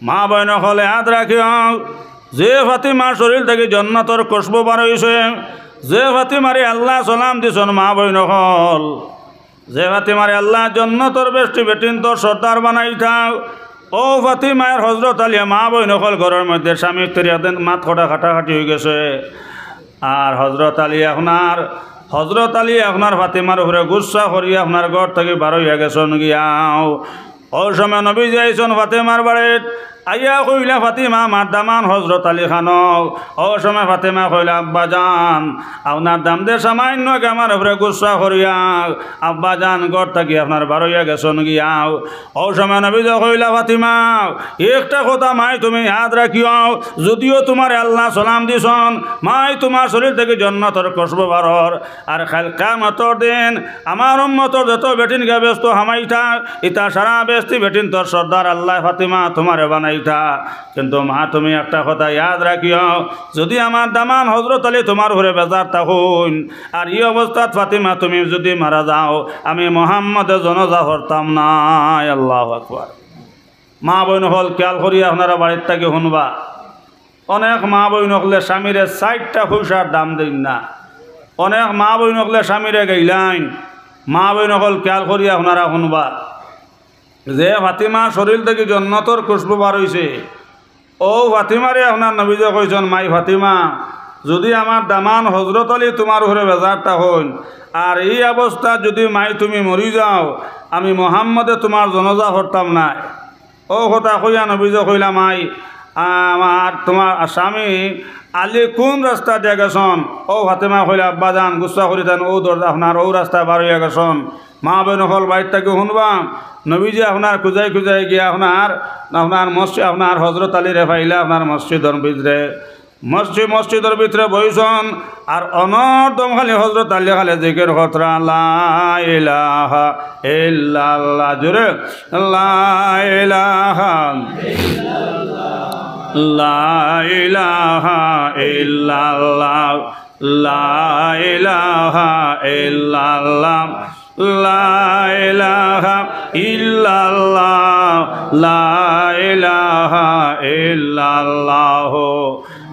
মা-বইন অকল, ইয়াদ রাখিও, যে ফাতিমার শরীর থাকি জন্নতর খুশবু বার অইছে, যে ফাতিমারে আল্লায় সালাম দিছইন, মা-বইন অকল, যে ফাতিমারে আল্লায় জন্নতর বেহেস্তি বেটিন্তর সর্দার বানাইতা, অউ ফাতিমায় আর হজরত আলিয়ে, মা-বইন অকল, ঘরর মধ্যে স্বামী স্ত্রী এদিন মাত-কথা কাটাকাটি অইগেছে। আর হজরত আলিয়ে আপনার, হজরত আলিয়ে আপনার ফাতিমার উপরে গুসা করিয়া আপনার ঘর থাকি বার অইয়া গেছইন গিয়াও। অউ সময় নবীজি আইছইন ফাতিমার বাড়িত, আইয়া কইলা, "ফাতিমা, আমার দামান হজরত আলী খানো।" অউ সময় ফাতিমা কইলা, "আব্বা জান, আপনার দামদে সামান্য আগে আমার উপরে গুসা করিয়া, আব্বা জান, ঘর থাকি আপনার বারইয়া গেছইন গিয়া।" অউ সময় নবীজি কইলা, "ফাতিমা, একটা কথা মাই তুমি ইয়াদ রাখিও, যদিও তুমারে আল্লায় সালাম দিছইন, মাই তুমার শরীর থাকি জন্নতর খুশবু বারর।" আর কাইল কিয়ামতর দিন আমার উম্মতর যত বেটিন গিয়া বেহেস্তো হামাইতা, ইতা সারা বেহেস্তি বেটিনতর সর্দার আল্লায় ফাতিমা তুমারে বানাইতা। কিন্তু মা, তুমি একটা কথা ইয়াদ রাখিও, যুদি আমার দামান হজরত আলী তুমার উপরে বেজার থাকইন, আর ই অবস্থাত ফাতিমা তুমি যুদি মারা যাও, আমি মোহাম্মদে জনাজা পড়তাম নায়। আল্লাহু আকবার। মা বইন অকল, খিয়াল করি আপনারা বাড়ির থাকি হুনবা, অনেক মা বইন অকলে স্বামীরে চাইরটা পয়সার দাম দেইন না। অনেক মা বইন অকলে স্বামীরে গাইলাইন। মা বইন অকল, খিয়াল করি আপনারা হুনবা, যে ফাতিমার শরীর থাকি জন্নতর খুশবু বার অইছে, অউ ফাতিমারে আপনার নবীজি কইছইন, "মাই ফাতিমা, যুদি আমার দামান হজরত আলী তুমার উপরে বেজার থাকইন, আর ই অবস্থাত যুদি মাই তুমি মরি যাও, আমি মোহাম্মদে তুমার জনাজা পড়তাম নায়।" অউ কথা কইয়া নবীজি কইলা, "মাই, আমার, তুমার স্বামী আলী কুন রাস্তা দিয়া গেছইন?" অউ ফাতিমায় কইলা, "আব্বা জান, গুসা করিতা নায়, অউ দরজা আপনার অউ রাস্তায় বারইয়া গেছইন।" মা বইন অকল, বাড়ির থাকি হুনবা, নবীজি আপনার খুজাই খুজাই গিয়া আপনার, আপনার মসজি-, আপনার হজরত আলীরে পাইলা আপনার মসজিদর ভিতরে। মসজিদ, মসজিদর ভিতরে বইছইন, আর অনর দম খালি হজরত আলী খালি জিকির করতরা, "লা ইলাহা ইল্লাল্লাহ।" জোরে, "লা ইলাহা, লা ইলাহা ইল্লাল্লাহ, লা ইলাহা ইল্লাল্লাহ।" লা ইলাহা ইল্লাল্লাহ, লা ইলাহা ইল্লাল্লাহ,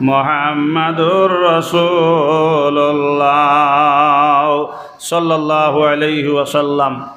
মুহাম্মাদুর রাসূলুল্লাহ, সাল্লাল্লাহু আলাইহি ওয়াসাল্লাম।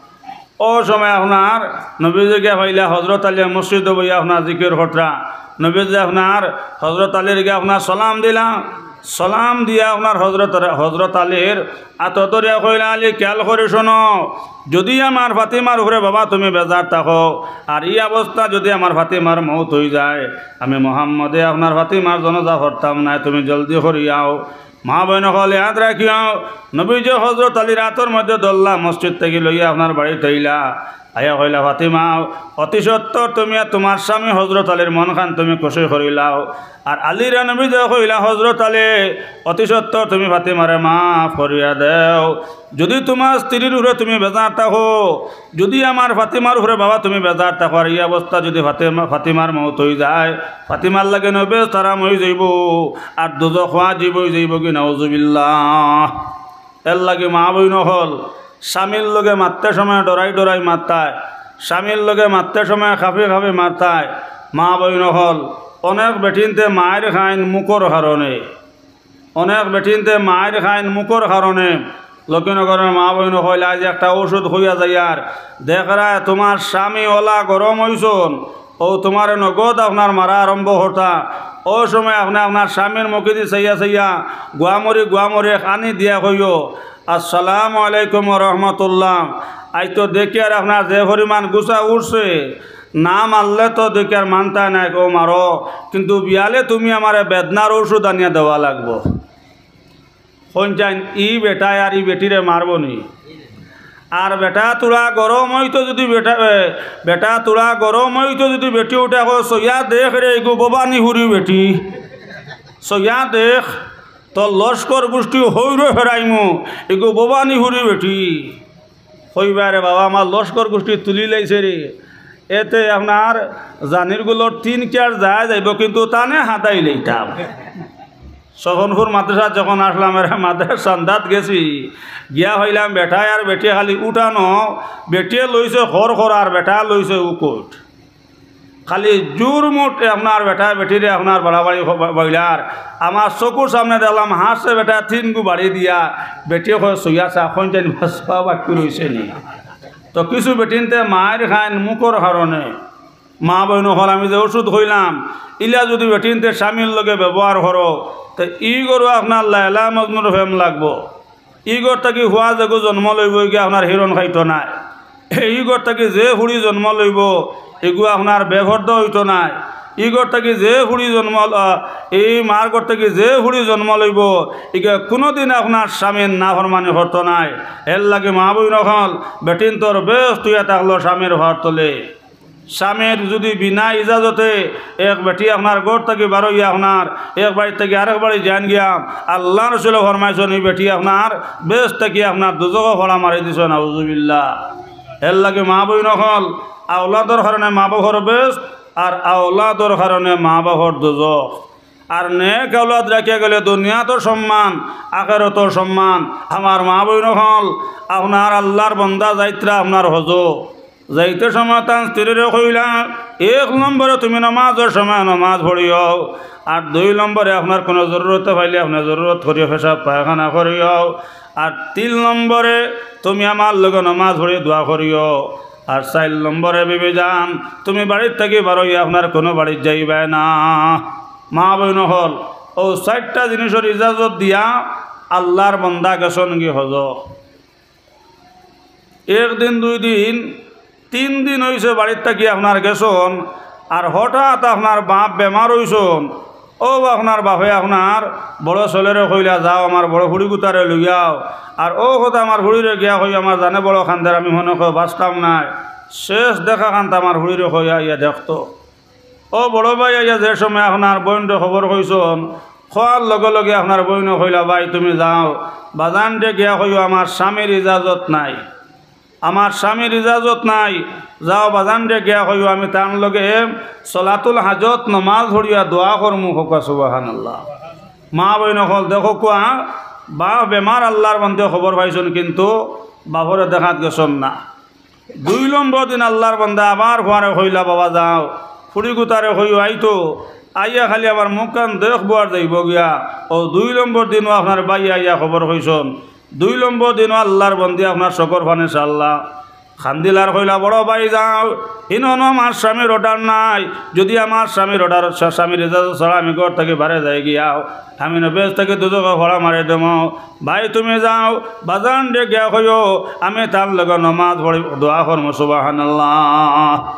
অউ সময় আপনার নবীজি গিয়া পাইলা হজরত আলী মসজিদো বইয়া আপনার জিকির করতরা। নবীজি আপনার হজরত আলীর গিয়া আপনার সালাম দিলা। সালাম দিয়া আপনার হজরত, হজরত আলীর আতো ধরিয়া কইলা, "আলী, খিয়াল করি হুনো, যুদি আমার ফাতিমার উপরে বাবা তুমি বেজার থাকো, আর ই অবস্থা যুদি আমার ফাতিমার মউত অইযায়, আমি মোহাম্মদে আপনার ফাতিমার জনাজা পড়তাম নায়, তুমি জলদি করি আও।" মা বইন অকল, ইয়াদ রাখিও, নবীজি হজরত আলীর আতর মধ্যে ধরলা, মসজিদ থাকি লইয়া আপনার বাড়িত আইলা। আইয়া কইলা, "ফাতিমা, অতি সত্বর তুমি আর তুমার স্বামী হজরত আলীর মনখান তুমি খুশি করিলাও।" আর আলীরে নবীজি কইলা, "হজরত আলী, অতি সত্বর তুমি ফাতিমারে মাফ করিয়া দেও। যুদি তুমার স্ত্রীর উপরে তুমি বেজার থাকো, যুদি আমার ফাতিমার উপরে বাবা তুমি বেজার থাকো, আর ই অবস্থা যুদি ফাতিমা, ফাতিমার মউত অইযায়, ফাতিমার লাগি নবী বেহেস্ত হারাম অইযাইবো, আর দুজখ ওয়াজিব অইযাইবোগি, নাউজুবিল্লাহ।" এরলাগি মা বইন অকল, স্বামীর লগে মাততে সময় ডরাই ডরাই মাততায়, স্বামীর লগে মাততে সময় খাফি খাফি মাততায়। মা বইন অকল, অনেক বেটিন্তে মাইর খাইন মুখর কারণে, অনেক বেটিন্তে মাইর খাইন মুখর কারণে। লক্ষ্মীনগরর মা বইন অকল, আইজ একটা ঔষধ কইয়া যাইয়ার, দেখরায় তুমার স্বামী অলা গরম অইছইন, অউ তুমারে নগদ আপনার মারা আরম্ভ করতা। অউ সময় আপনে আপনার স্বামীর মুখেদি চাইয়া চাইয়া গুয়ামরি গুয়ামরি খানি দিয়া কইও, "আসসালামু আলাইকুম ওয়া রাহমাতুল্লাহ। আইজ তো দেখিয়ার আপনার যে পরিমাণ গুসা উঠছে, না মারলে তো দেখিয়ার মানতায় নায়, অউ মারো, কিন্তু বিয়ালে তুমি আমারে বেদনার ঔষধ আনিয়া দেওয়া লাগবো।" কইন চাইন, ই বেটায় আর ই বেটিরে মারবো নি? আর বেটা তুরা গরম অইতো যুদি বেটা, এ, বেটা তুরা গরম অইতো যুদি বেটি উঠে কয়, "সইয়া দেখ রে, ইগু বোবা নিহুরি বেটি। সইয়া দেখ, তোর লস্কর গুষ্টি হইরে ফেরাইমু, ইগু বোবা নিহুরি বেটি।" কইবা, "রে বাবা, আমার লস্কর গুষ্টি তুলিলাইছে রে।" এতে আপনার জানির গুলোর তিন কিয়ার যায় যাইবো, কিন্তু তানে হাতাইলাইতাম। সহনপুর মাদ্রাসাত যখন আছলাম, এরা মাদ্রাসার চান্দাত গেছি, গিয়া পাইলাম বেটায় আর বেটিয়ে খালি উঠানো, বেটিয়ে লইছে খর খর আর বেটায় লইছে উকুট। খালি জুর মুট আপনার বেটায় বেটিরে আপনার বাড়াবাড়ি খ-, বা-, বইলার। আমার চকুর সামনে দেখলাম হাসছে বেটায় তিনগু বাড়ি দিয়া, বেটিয়ে কয়, "সইয়া চা, কইন চাইন বাচ্চা বাকি রইছে নি?" তো কিছু বেটিন্তে মাইর খাইন মুখর কারণে। মা বইন অকল, আমি যে ঔষধ কইলাম, ইলা যুদি বেটিন্তে স্বামীর লগে ব্যবহার করো, তে ই ঘরো আপনার লায়লা মজনুর প্রেম লাগবো। ই ঘর থাকি ফুয়া যেগু জন্ম লইবো, ইগু আপনার হিরণ খাইতো নায়। ই ঘর থাকি যে ফুড়ি জন্ম লইবো, ইগু আপনার বেপর্দা অইতো নায়। ই ঘর থাকি যে ফুড়ি জন্ম ল-, আহ, ই মার ঘর থাকি যে ফুড়ি জন্ম লইবো, ইগে কুনুদিন আপনার স্বামীর নাফরমানি করতো নায়। এরলাগি মা বইন অকল, বেটিন্তর বেশ তুইয়া থাকলো স্বামীর পাওর তলে। স্বামীর যুদি বিনা ইজাজতে এক বেটি আপনার ঘর থাকি বারইয়া আপনার এক বাড়ি থাকি আরেক বাড়ি যাইন গিয়া, আল্লার রসুলে ফরমাইছইন, ই বেটি আপনার বেশ থাকি আপনার দুজখো ফড়া মারি দিছে, নাউজুবিল্লাহ। এরলাগি মা বইন অকল, আওলাদর কারণে মা বাফর বেশ, আর আওলাদর কারণে মা বাফর দুজখ। আর নেক আওলাদ রাখিয়া গেলে দুনিয়াতও সম্মান, আখেরাতও সম্মান। আমার মা বইন অকল, আপনার আল্লার বন্দা যাইতরা আপনার হজো, যাইতে সময় তান স্ত্রীরে কইলা, এক নম্বরে তুমি নমাজর সময় নমাজ পড়িও, আর দুই নম্বরে আপনার কুনু জরুরতে পাইলে আপনে জরুরত করিও, পেশাব পায়খানা করিও, আর তিন নম্বরে তুমি আমার লগে নমাজ পড়ি দোয়া করিও, আর চাইর নম্বরে বিবি জান, তুমি বাড়ির থাকি বারইয়া আপনার কুনু বাড়িত যাইবায় না। মা বইন অকল, অউ চাইরটা জিনিসর ইজাজত দিয়া আল্লার বন্দা গেছইন গি হজো। একদিন, দুই দিন, তিন দিন অইছে বাড়িত থাকি আপনার গেছইন, আর হঠাৎ আপনার বাপ বেমার অইছইন। অউ আপনার বাপে আপনার বড় ছেলেরে কইলা, "যাও আমার বড় ফুড়ি গুতারে লইয়াও।" আর অউ কথা আমার ফুড়িরে গিয়া কইও, "আমার জানে বড় কান্দের, আমি মনো কয় বাঁচতাম নায়।" শেষ দেখা খান্তা আমার ফুড়িরে কইয়া আইয়া দেখতো। অউ বড় ভাই আইয়া যে সময় আপনার বইনরে খবর কইছইন, কওয়ার লগে লগে আপনার বইনে কইলা, "ভাই তুমি যাও, বাজানরে গিয়া কইও আমার স্বামীর ইজাজত নাই, আমার স্বামীর ইজাজত নাই, যাও বাজানরে গিয়া কইও আমি তান লগে সলাতুল হাজত নমাজ পড়িয়া দোয়া করমু।" কউক্কা সুবহানাল্লাহ। মা বইন অকল, দেখউক্কা, বাপ বেমার, আল্লার বন্দে খবর পাইছইন, কিন্তু বাপরে দেখাত গেছইন না। দুই নম্বর দিন আল্লার বন্দা আবার ফুয়ারে কইলা, "বাবা যাও, ফুড়ি গুতারে কইও আইতো, আইয়া খালি আমার মুখখান দেখবো আর যাইবো গিয়া।" অউ দুই নম্বর দিনও আপনার ভাই আইয়া খবর কইছইন। দুই নম্বর দিনও আল্লার বন্দি আপনার চকুর পানে চাল্লা। কান্দিলা আর কইলা, "বড় ভাই যাও, ইনো আমার স্বামীর order নাই। যুদি আমার স্বামীর order, স্বামীর ইজাজত ছাড়া আমি ঘর থাকি বারে যাই গিয়াও, আমি নু বেশ থাকি দুজখো ফড়া মারি দেমু। ভাই তুমি যাও, বাজানরে গিয়া কইও, আমি তার লগে নমাজ পড়ি দোয়া করমু।" সুবহানাল্লাহ।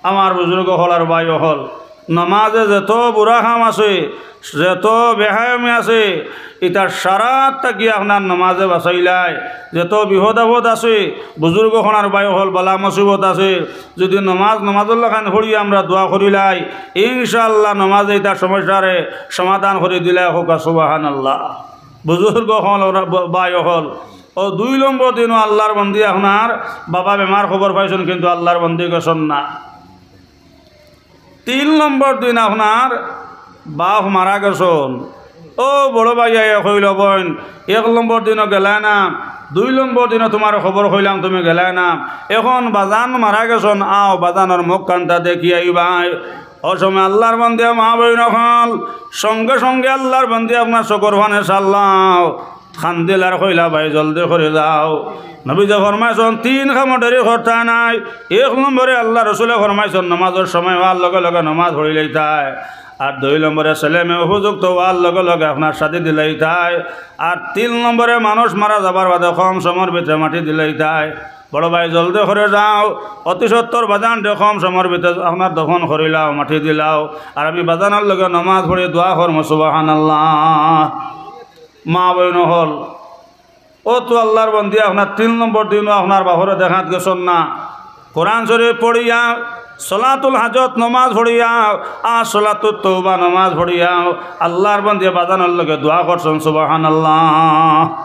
আমার বুজুর্গ অকল আর ভাই অকল, নমাজে যত বুরা কাম আছে, যত বেহায়ামি আছে, ইতা সারাত থাকি আপনার নমাজে বাচাইলায়। যত বিপদ আপদ আছে, বুজুর্গ অকল আর ভাই অকল, বালা মুসিবত আছে, যুদি নমাজ, নমাজর লাখান পড়ি আমরা দোয়া করিলাই, ইনশাআল্লাহ নমাজে ইতা সমস্যারে সমাধান করি দিলায়। কউক্কা সুবহানাল্লাহ। বুজুর্গ অকল, ওরা ব-, ভাই অকল, অউ দুই নম্বর দিনও আল্লার বন্দি আপনার বাবা বেমার খবর পাইছইন, কিন্তু আল্লার বন্দি গেছইন না। তিন নম্বর দিন আপনার বাপ মারা গেছইন। অউ বড় ভাই আইয়া কইল, "বইন, এক নম্বর দিনও গেলায় না, দুই নম্বর দিনও তুমার খবর কইলাম, তুমি গেলায় না। এখন বাজান মারা গেছইন, আও বাজানর মুখখানটা দেখি আইবায়।" অউ সময় আল্লার বন্দি, মা বইন অকল, সঙ্গে সঙ্গে আল্লার বন্দি আপনার চকুর পানে চাল্লা। কান্দিলা আর কইলা, "ভাই, জলদি করি যাও।" নবীজি ফরমাইছইন, তিন কামো দেরি করতা নায়। এক নম্বরে আল্লার রসুলে ফরমাইছইন, নমাজর সময় অওয়ার লগে লগে নমাজ পড়ি লইতায়। আর দুই নম্বরে ছেলে মেয়ে উপযুক্ত অওয়ার লগে লগে আপনার শাদি দিলাইতায়। আর তিন নম্বরে মানুষ মারা যাবার বাদে কম সময়র ভিতরে মাটি দিলাইতায়। বড় ভাই, জলদি করি যাও, অতি সত্বর বাজানরে কম সময়র ভিতরে আপনার দফন করিলাও, মাটি দিলাও। আর আমি বাজানর লগে নমাজ পড়ি দোয়া করমু, সুবহানাল্লাহ। মা বইন অকল, অউ তো আল্লার বন্দি আপনার তিন নম্বর দিনও আপনার বাপরে দেখাত গেছইন না। কোরআন শরীফ পড়িয়া, সলাতুল হাজত নমাজ পড়িয়া, আর সলাতুত তওবা নমাজ পড়িয়া আল্লার বন্দি বাজানর লগে দোয়া করছইন, সুবহানাল্লাহ।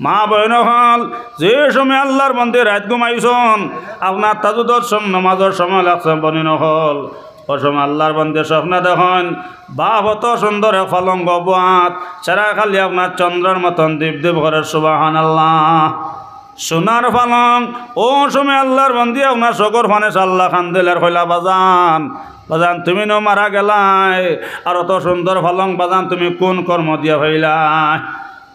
মা বইন অকল, যে সময় আল্লার বন্দি রাইত ঘুমাইছইন, আপনার তাহাজ্জুদর সম-, নমাজর সময় লাগছে বইন অকল, অউ সময় আল্লার বন্দি স্বপ্নে দেখইন, বাপ অত সুন্দর এক পালঙ্গো বওয়াত, চেরা খালি আপনার চন্দ্রর মতন দীপ দীপ করের, সুবহানাল্লাহ। সোনার পালং, অউ সময় আল্লার বন্দি আপনার চকুর পানে চাল্লা, কান্দিলা আর কইলা, "বাজান, বাজান, তুমি নু মারা গেলায়, আর অত সুন্দর পালং বাজান তুমি কুন কর্ম দিয়া পাইলায়?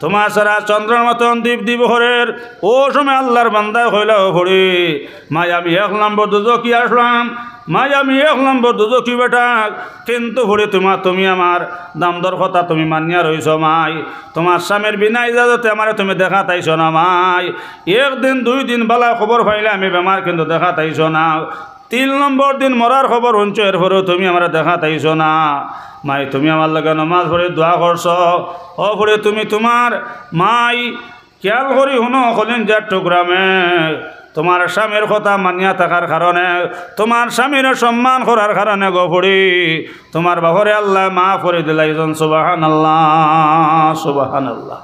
তুমার চেরা চন্দ্রর মতন দীপ দীপ করের।" অউ সময় আল্লার বন্দায় কইলা, "ও ফুড়ি, মাই আমি এক নম্বর দুজখি আছলাম, মাই আমি এক নম্বর দুজখি বেটা, কিন্তু ফুড়ি তুমার, তুমি আমার দামদর কথা তুমি মানিয়া রইছো মাই, তুমার স্বামীর বিনা ইজাজতে আমারে তুমি দেখাত আইছো না মাই, একদিন দুই দিন বালা খবর পাইলে আমি বেমার, কিন্তু দেখাত আইছো না।" তিন নম্বর দিন মরার খবর হুনছো, এরপরেও তুমি আমারে দেখাত আইছো না। মাই, তুমি আমার লগে নমাজ পড়ি দোয়া করছো, অউ পড়ি তুমি তুমার মাই খিয়াল করি হুনো, কলিজার টুকরা মে, তুমার স্বামীর কথা মানিয়া থাকার কারণে, তুমার স্বামীর সম্মান করার কারণে গো ফুড়ি, তুমার বাপরে আল্লায় মাফ করি দিলাইছইন। সুবহানাল্লাহ, সুবহানাল্লাহ।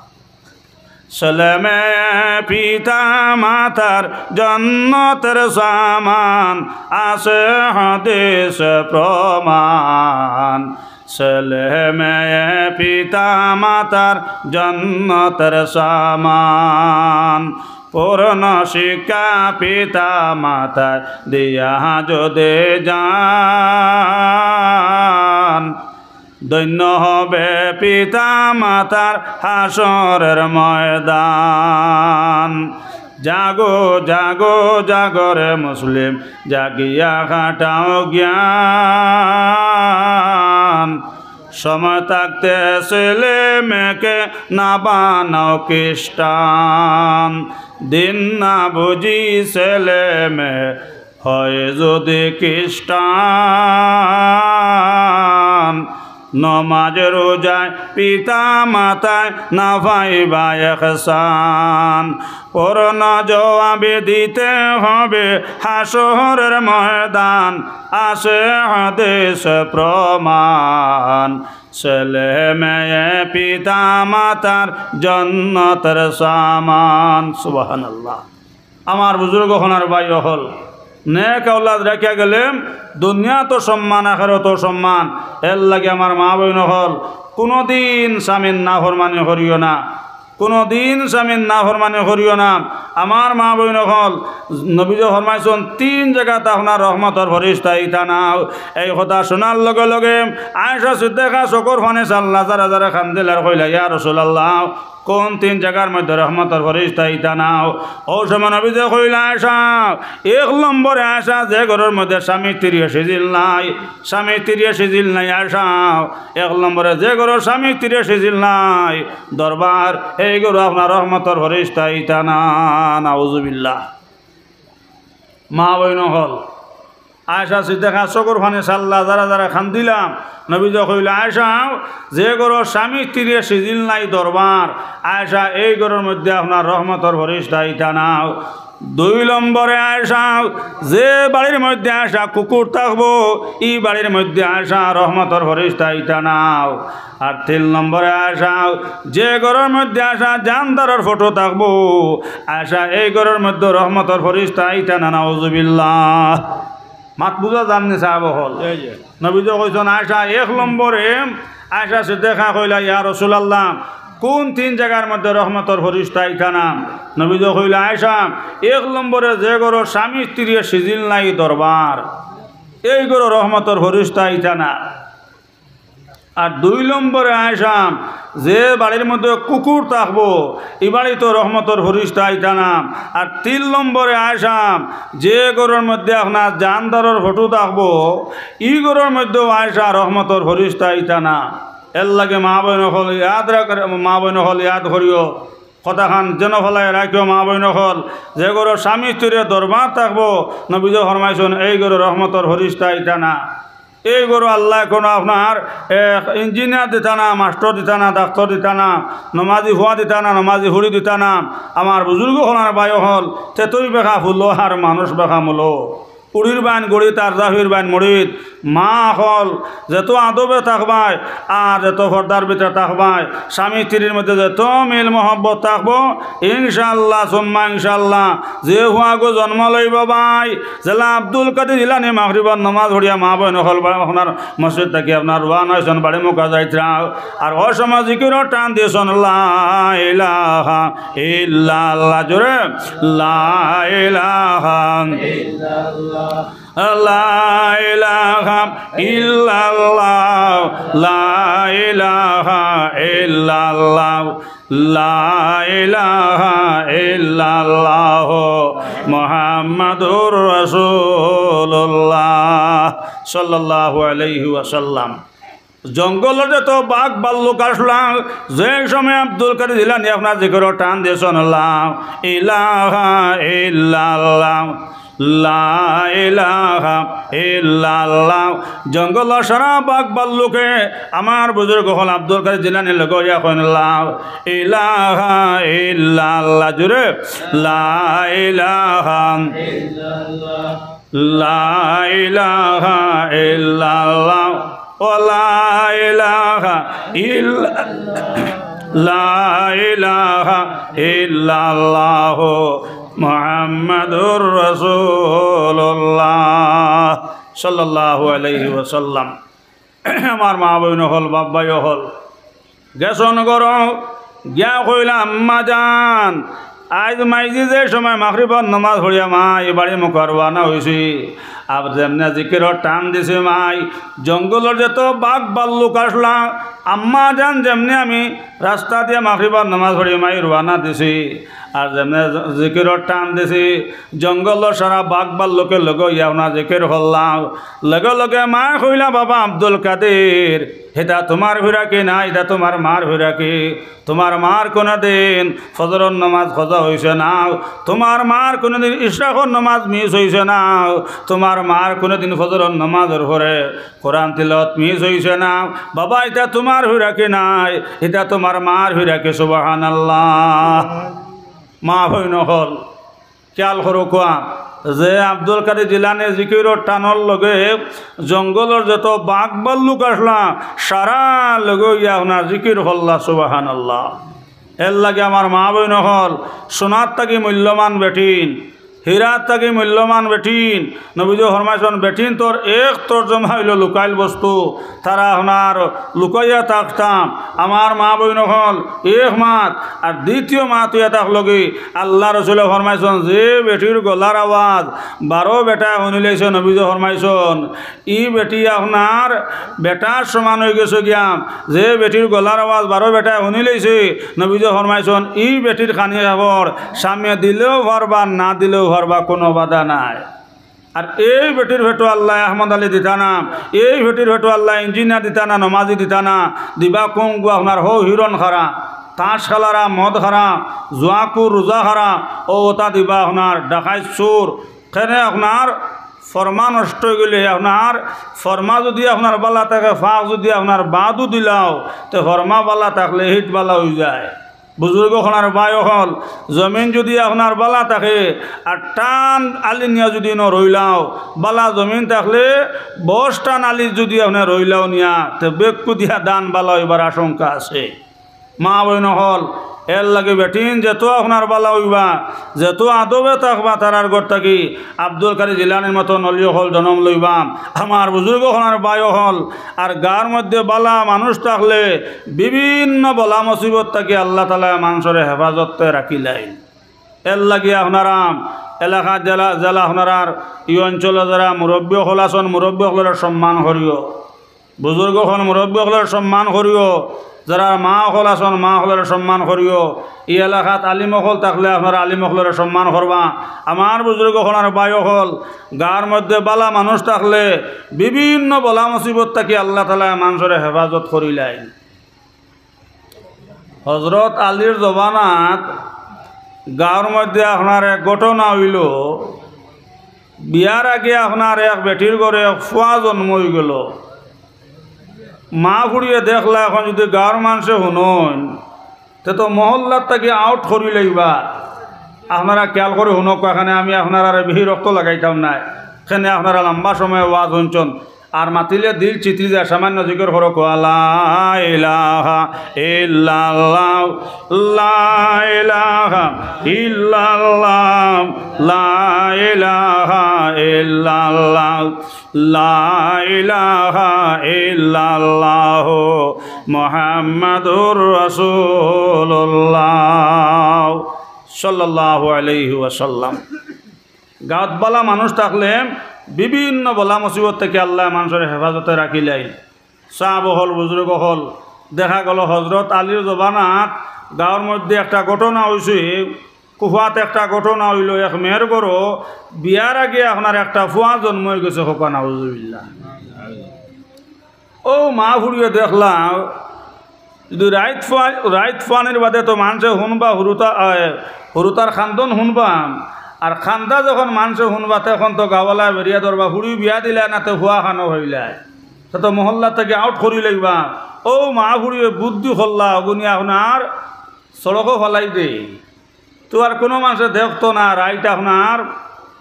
ছেলে মেয়ে পিতা মাতার জন্নতের সামান, আছে হাদিস প্রমাণ। ছেলে মেয়ে পিতা মাতার জন্নতের সামান, পূর্ণ শিক্ষা পিতা মাতায় দিয়া যদি যান, ধন্য হবে পিতা মাতার হাশরের ময়দান। জাগো, জাগো, জাগো রে মুসলিম, জাগিয়া খাটাও জ্ঞান। সময় থাকতে ছেলে মেয়েকে না বানাও খ্রিস্টান। দিন না বুঝি ছেলে মেয়ে হয় যদি খ্রিস্টান, নমাজ রোজায় পিতা মাতায় না পাইবা এহসান। পূর্ণ জবাবে দিতে হবে হাশরের ময়দান, আছে হাদিস প্রমাণ। ছেলে মেয়ে পিতা মাতার জন্নতের সামান। সুবহানাল্লাহ। আমার বুজুর্গ অকল আর ভাই অকল, নেক আওলাদ রাখিয়া গেলে দুনিয়াত সম্মান, আখেরাত সম্মান। এর লাগি আমার মা বইন অকল, কুনুদিন স্বামীর নাফরমানি করিও না, কুনুদিন স্বামীর নাফরমানি করিও না। আমার মা বইন অকল, নবীজি ফরমাইছইন, তিন জাগাত আপনার রহমতর ফিরিস্তা আইতা না। এই কথা হুনার লগে লগে আয়েশা সিদ্দিকা চকুর পানি ছাড়লা, জারা জারা কান্দিলা আর কইলা, ইয়া রাসুলাল্লাহ, কুন তিন জাগার মধ্যে রহমতর ফিরিস্তা আইতা না? অউ সময় নবীজি কইলা, আয়েশা, এক নম্বরে আয়েশা, যে ঘরর মধ্যে স্বামী স্ত্রীয়ে সিজিল নাই, স্বামী স্ত্রীয়ে সিজিল নাই আয়েশা, এক নম্বরে যে ঘরর স্বামী স্ত্রীয়ে সিজিল নাই দরবার, এই ঘরো আপনার রহমতর ফিরিস্তা আইতা না। নাউজুবিল্লাহ। মা বইন অকল, আয়েশা সিদ্দিকা চকুর পানি ছাড়লা, জারা জারা কান্দিলা। নবীজি কইলা, আয়েশা, যে ঘরর স্বামী স্ত্রীয়ে সিজিল নাই দরবার, আয়েশা, এই ঘরর মধ্যে আপনার রহমতর ফিরিস্তা আইতা না। দুই নম্বরে আয়েশা, যে বাড়ির মধ্যে আয়েশা কুকুর থাকবো, ই বাড়ির মধ্যে আয়েশা রহমতর ফিরিস্তা আইতা না। আর তিন নম্বরে আয়েশা, যে ঘরর মধ্যে আয়েশা জানদারর ফটো থাকবো, আয়েশা, এই ঘরর মধ্যে রহমতর ফিরিস্তা আইতা না। নাউজুবিল্লাহ। মাত বুঝা যার নি সাব অকল? জি, জি। নবীজি কইছইন, আয়েশা এক নম্বরে, আয়েশা সিদ্দিকা কইলা, ইয়া রাসুলাল্লাহ, কুন তিন জাগার মধ্যে রহমতর ফিরিস্তা আইতা না? নবীজি কইলা, আয়েশা, এক নম্বরে যে ঘরর স্বামী স্ত্রীয়ে সিজিল নাই দরবার, এই ঘরো রহমতর ফিরিস্তা আইতা না। আর দুই নম্বরে আয়েশা, যে বাড়ির মধ্যে কুকুর থাকবো, ই বাড়িত রহমতর ফিরিস্তা আইতা না। আর তিন নম্বরে আয়েশা, যে ঘরর মধ্যে আপনার জানদারর ফটো থাকবো, ই ঘরর মধ্যেও আয়েশা রহমতর ফিরিস্তা আইতা না। এর লাগি মা বইন অকল ইয়াদ রাখ, মা বইন অকল ইয়াদ করিও। কথাখান যেন ফালাইয়া রাখিও মা বইন অকল, যে ঘরর স্বামী স্ত্রীয়ে দরবার থাকবো, নবীজি ফরমাইছইন, এই ঘরো রহমতর ফিরিস্তা আইতা না। এই ঘরো আল্লায় কুনু আপনার, এ, ইঞ্জিনিয়ার দিতা না, মাস্টর দিতা না, ডাক্তর দিতা না, নমাজি ফুয়া দিতা না, নমাজি ফুড়ি দিতা না। আমার বুজুর্গ অকল আর ভাই অকল, তেতই বেখা ফুলো আর মানুষ বেখা মুলো। উড়ির বাইন গড়িত আর জাফির বাইন মুড়িত। মা অকল, যেতো আদবে থাকবায় আর যেতো পর্দার ভিতরে থাকবায়, স্বামী স্ত্রীর মধ্যে যেতো মিল মহব্বত থাকবো, ইনশাআল্লাহ সুম্মা ইনশাআল্লাহ, যে ফুয়াগু জন্ম লইবো ভাই, যেলা আব্দুল কাদির জিলানী মাগরিবর নমাজ পড়িয়া মা বইন অকল বা-, আপনার মসজিদ থাকি আপনার রওয়ানা অইছইন বাড়ি মুখা যাইতরা, আর অউ সময় জিকিরর টান দিছইন, লা ইলাহা ইল্লাল্লাহ, জোরে, লা ইলাহা ইল্লাল্লাহ, লা ইলাহা ইল্লাল্লাহ, লা ইলাহা ইল্লাল্লাহ, লা ইলাহা ইল্লাল্লাহ মুহাম্মাদুর রাসূলুল্লাহ সাল্লাল্লাহু আলাইহি ওয়াসাল্লাম। জঙ্গলর যেতো বাঘ ভাল্লুক আছলা, যে সময় আব্দুল কাদির জিলানী আপনার জিকিরর টান দিছইন, লা ইলাহা ইল্লাল্লাহ, লা ইলাহা ইল্লাল্লাহ। জঙ্গলর সারা বাঘ ভাল্লুকে আমার বুজুর্গ অকল আব্দুল কাদের জিলানীর লগে অইয়া কইন, লা ইলাহা ইল্লাল্লাহ। জোরে, লা ইলাহা, লা ইলাহা ইল্লাল্লাহ। ও লা ইলাহা ইল্লা-, লা ইলাহা ইল্লাল্লাহ মুহাম্মাদুর রাসূলুল্লাহ সাল্লাল্লাহু আলাইহি ওয়াসাল্লাম। আমার মা বইন অকল, বাপ ভাই অকল, গেছইন ঘরো, গিয়া কইলা, "আম্মা জান, আইজ মাইজি যে সময় মাগরিবর নমাজ পড়িয়া মাই বাড়ি মুখা রওয়ানা অইছি, আর যেমনে জিকিরর টান দিছি মাই, জঙ্গলর যত বাঘ ভাল্লুক আছলা, আম্মা জান যেমনে আমি রাস্তা দিয়া মাগরিবর নমাজ পড়ি মাই রওয়ানা দিছি, আর যেমনে জ-, জিকিরর টান দিছি, জঙ্গলর সারা বাঘ ভাল্লুকে লগে অইয়া অনা জিকির করলাম।" লগে লগে মায় কইলা, "বাবা আব্দুল কাদির, ইটা তুমার ফিরাকি না, ইটা তুমার মার ফিরাকি। তুমার মার কুনুদিন ফজরর নমাজ কাজা অইছে না, তুমার মার কুনুদিন ইশরাকর নমাজ মিস অইছে না, তুমার মার কুনুদিন ফজরর নমাজর পরে কোরআন তিলাওয়াত মিস অইছে না। বাবা, ইটা তুমার ফিরাকি নায়, ইটা তুমার মার ফিরাকি।" সুবহানাল্লাহ। মা বইন অকল, খিয়াল করো কুয়া, যে আব্দুল কাদির জিলানী জিকিরর টানর লগে জঙ্গলর যত বাঘ ভাল্লুক আছলা, সারা লগে অইয়া অনা জিকির করলা। সুবহানাল্লাহ। এরলাগি আমার মা বইন অকল, সোনার থাকি মূল্যবান বেটিন, হীরার থাকি মূল্যবান বেটিন। নবীজি ফরমাইছইন, বেটিনতর এক তর্জমা অইলো লুকাইল বস্তু, তারা অনার লুকাইয়া থাকতাম। আমার মা বইন অকল, এক মাত, আর দ্বিতীয় মাত অইয়া থাকলোগি, আল্লার রসুলে ফরমাইছইন, যে বেটির গলার আওয়াজ বারো বেটায় হুনিলাইছে, নবীজি ফরমাইছইন, ই বেটি অনার বেটার সমান অইগেছে গিয়া। যে বেটির গলার আওয়াজ বারো বেটায় হুনিলাইছে, নবীজি ফরমাইছইন, ই বেটির কানি কাপড় স্বামীয়ে দিলেও পারবা, না দিলেও পারবা, কুনু বাধা নাই। আর এই বেটির পেটো আল্লায় আহমদ আলী দিতা না, এই বেটির পেটো আল্লায় ইঞ্জিনিয়ার দিতা না, নমাজি দিতা না, দিবা কুনগু অনার হউ হিরন খারা, তাস খেলারা, মদ খারা, জুয়াকুর, রোজা খারা, অউ অতা দিবা অনার ডাকাইত চুর। কেনে অনার ফর্মা নষ্ট অইগেলে, অনার ফর্মা যুদি অনার ভালা থাকে, ফাক যুদি অনার বাদও দিলাও, তে ফর্মা ভালা থাকলে হিট ভালা অইযায়। বুজুর্গ অকল আর ভাই অকল, জমিন যুদি অনার ভালা থাকে, আর টান আলি নিয়া যুদি অনো রইলাও, ভালা জমিন থাকলে বশ টান আলি যুদি অনো রইলাও নিয়া, তে বেক্কু দিয়া ধান ভালা অইবার আশঙ্কা আছে। মা বইন অকল, এরলাগি বেটিন যেতো অনার ভালা অইবা, যেতো আদবে থাকবা তারার ঘর থাকি, আব্দুল কাদির জিলানীর মতন অলি অকল জনম লইবা। আমার বুজুর্গ অকল আর ভাই অকল, আর গাঁওর মধ্যে ভালা মানুষ থাকলে বিভিন্ন বালা মুসিবত থাকি আল্লাহ তাআলায় মানষরে হেফাজতে রাখিলাইন। এরলাগি আপনারা এলাকাত যেলা, যেলা আপনারার ই অঞ্চলো যারা মুরব্বি অকল আছইন, মুরব্বি অকলরে সম্মান করিও। বুজুর্গ অকল, মুরব্বি অকলরে সম্মান করিও। যারা মা অকল আছইন, মা অকলরে সম্মান করিও। ই এলাকাত আলিম অকল থাকলে আপনারা আলিম অকলরে সম্মান করবা। আমার বুজুর্গ অকল আর ভাই অকল, গাঁওর মধ্যে ভালা মানুষ থাকলে বিভিন্ন বালা মুসিবত থাকি আল্লাহ তাআলায় মানষরে হেফাজত করিলাইন। হজরত আলীর জমানাত গাঁওর মধ্যে আপনার এক ঘটনা অইলো, বিয়ার আগে আপনার এক বেটির ঘরো এক ফুয়া জন্ম অইগেলো। মা ফুড়িয়ে দেখলা, অখন যুদি গাঁওর মানষে হুনইন, তে তো মহল্লার থাকি আউট করিলাইবা। আপনারা খিয়াল করি হুনউক্কা, অখানে আমি আপনারারে বেশি রক্ত লাগাইতাম নায়, কেনে আপনারা লাম্বা সময় ওয়াজ হুনছইন, আর মাতিলে দিল চিতলি যায়, সামান্য জিকির করো, কও, লা ইলাহা ইল্লাল্লাহ, লা ইলাহা ইল্লাল্লাহ, লা ইলাহা ইল্লাল্লাহ, লা ইলাহা ইল্লাল্লাহ, মুহাম্মাদুর রাসূলুল্লাহ, সাল্লাল্লাহু আলাইহি ওয়াসাল্লাম। গাঁওত বালা মানুষ থাকলে বিভিন্ন বালা মুসিবত থাকি আল্লায় মানষরে হেফাজতে রাখিলাইন। সাব অকল, বুজুর্গ অকল, দেখা গেলো হজরত আলীর জমানাত গাঁওর মধ্যে একটা ঘটনা অইছে, কুফাত একটা ঘটনা অইলো, এক মেয়ের ঘরো বিয়ার আগে আপনার একটা ফুয়া জন্ম অইগেছে, কউক্কা নাউজুবিল্লাহ। অউ মা ফুড়িয়ে দেখলা, যুদি রাইত ফুয়া-, রাইত ফুয়ানির বাদে তো মানষে হুনবা হুরুতা-, আ, হুরুতার কান্দন হুনবা, আর কান্দা যখন মানষে হুনবা, তখন তো গাওয়ালা বেরিয়া ধরবা, ফুড়ি বিয়া দিলা না, তে ফুয়া খানো হইলায়, তা তো মহল্লা থাকি আউট করি লাইবা। ও মা ফুড়িয়ে বুদ্ধি করলা, অগুনি আপনার সড়কো ফালাই দে। তো আর কুনু মানষে দেখতো না, রাইত আপনার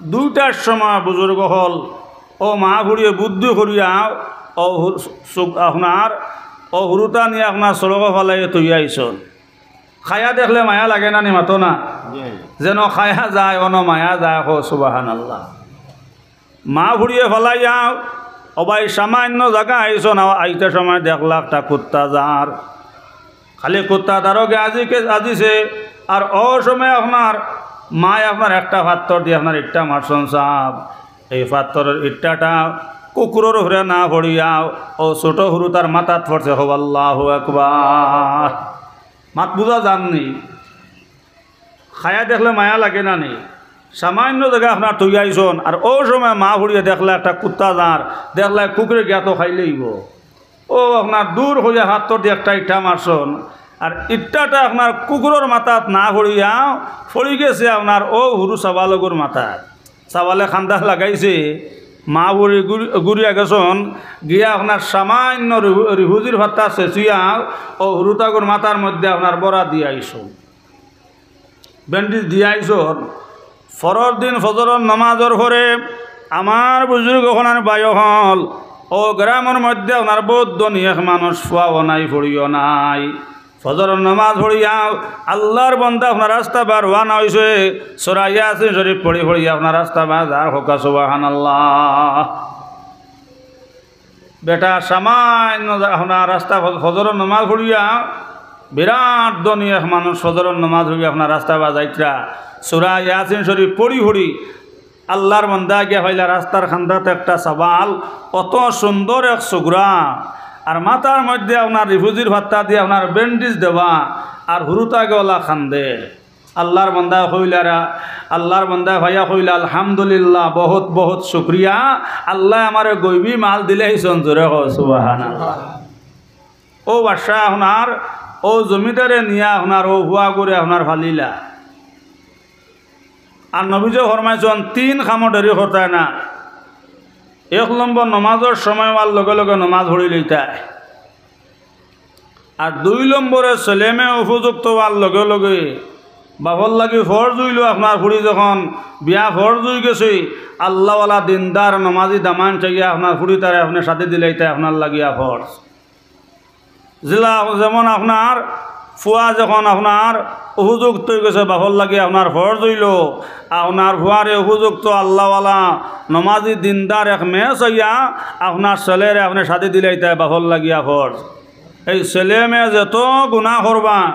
দুইটার সময় বুজুর্গ অকল, ও মা ফুড়িয়ে বুদ্ধি করিয়া, ও হুর-, সুক-, আপনার, ও হুরুতা নিয়া আপনার সড়কো ফালাইয়া থইয়া আইছন। খায়া দেখলে মায়া লাগে না নি, মাতো না? যেন খায়া যায়, অনো মায়া যায়, কও সুবহানাল্লাহ। মা ফুড়িয়ে ফালাইয়া, ও ভাই, সামান্য জাগা আইছন, আইতে সময় দেখলা একটা কুত্তা যার। খালি কুত্তা তারও গে আজি কে-, আজিছে, আর ও সময় আপনার মায় আপনার একটা পাত্থর দি আপনার ইট্টা মারছন সাব। এই পাত্থরর ইট্টাটা কুকুরর উপরে না পড়িয়া ও ছোট হুরুতার মাথাত পড়ছে। কও আল্লাহু আকবার। মাত বুজা যার নি? খায়া দেখলে মায়া লাগে না নি? সামান্য জাগা আপনার থইয়া আইছন, আর ও সময় মা ফুড়িয়ে দেখলা একটা কুত্তা যার, দেখলা কুকুরে গিয়া তো খাইলাইবো। ও আপনার দূর হইয়া পাত্থর দি একটা ইট্টা মারছন, আর ইট্টাটা আপনার কুকুরর মাথাত না পড়িয়া পড়ি গেছে আপনার ও হুরু সাবালগুর মাথাত। সাবালে কান্দা লাগাইছে, মা ফুড়ি গুরি-, গুরিয়া গেছন, গিয়া আপনার সামান্য রিফু-, রিফুজির পাত্তা ছেঁচিয়া ও হুরুতাগুর মাথার মধ্যে আপনার বড়া দিয়া আইছন। ব্যান্ডেজ দিয়া আইছন। পরর দিন ফজরর নমাজর পরে আমার বুজুর্গ অকল আর ভাই অকল, ও গ্রামর মধ্যে আপনার বউত ধনী এক মানুষ, ফুয়াও নাই, ফুড়িও নাই। ফজরর নমাজ পড়িয়া আল্লাহর বন্দা আপনার রাস্তা বার রওয়ানা অইছে, সূরা ইয়াসিন শরীফ পড়ি পড়িয়া আপনার রাস্তা বার যার। কউক্কা সুবহানাল্লাহ। বেটা সামান্য যা-, আপনার রাস্তা ফ-, ফজরর নমাজ পড়িয়া, বিরাট ধনী এক মানুষ ফজরর নমাজ পড়িয়া আপনার রাস্তা বাজাইতরা, সূরা ইয়াসিন শরীফ পড়ি পড়ি আল্লাহর বন্দা গিয়া পাইলা রাস্তার কান্দাত একটা সাবাল, অত সুন্দর এক সুগরা, আর মাথার মধ্যে আপনার রিফুজির পাত্তা দিয়া আপনার ব্যান্ডেজ দেওয়া, আর হুরুতা গেওয়ালা কান্দে। আল্লাহর বন্দায় কইলা রা-, আল্লাহর বন্দায় পাইয়া কইলা, "আলহামদুলিল্লাহ, বহুত বহুত শুকরিয়া, আল্লায় আমারে গইবি মাল দিলাইছন।" জোরে কও সুবহানাল্লাহ। ও বাদশা আপনার, ও জমিদারে নিয়া আপনার, ও ফুয়াগুরে আপনার ফালিলা। আর নবীজিয়ে ফরমাইছন, তিন কামো দেরি করতায় না। এক নম্বর, নমাজর সময় অওয়ার লগে লগে নমাজ পড়ি লইতায়। আর দুই নম্বরে, ছেলে মেয়ে উপযুক্ত অওয়ার লগে লগে, বাপর লাগি ফরজ অইলো আপনার ফুড়ি যখন বিয়া ফরজ অইগেছে, আল্লাহওয়ালা দিনদার নমাজি দামান চাইয়া আপনার ফুড়িতারে আপনে শাদি দিলাইতায় আপনার লাগিয়া ফরজ। যেলা-, যেমন আপনার ফুয়া যখন আপনার উপযুক্ত অইগেছে, বাপর লাগি আপনার ফরজ অইলো, আপনার ফুয়ারে উপযুক্ত আল্লাহওয়ালা নমাজি দিনদার এক মেয়ে চাইয়া আপনার ছেলেরে আপনে শাদি দিলাইতায় বাপর লাগিয়া ফরজ। এই ছেলে মেয়ে যত গুনা করবা,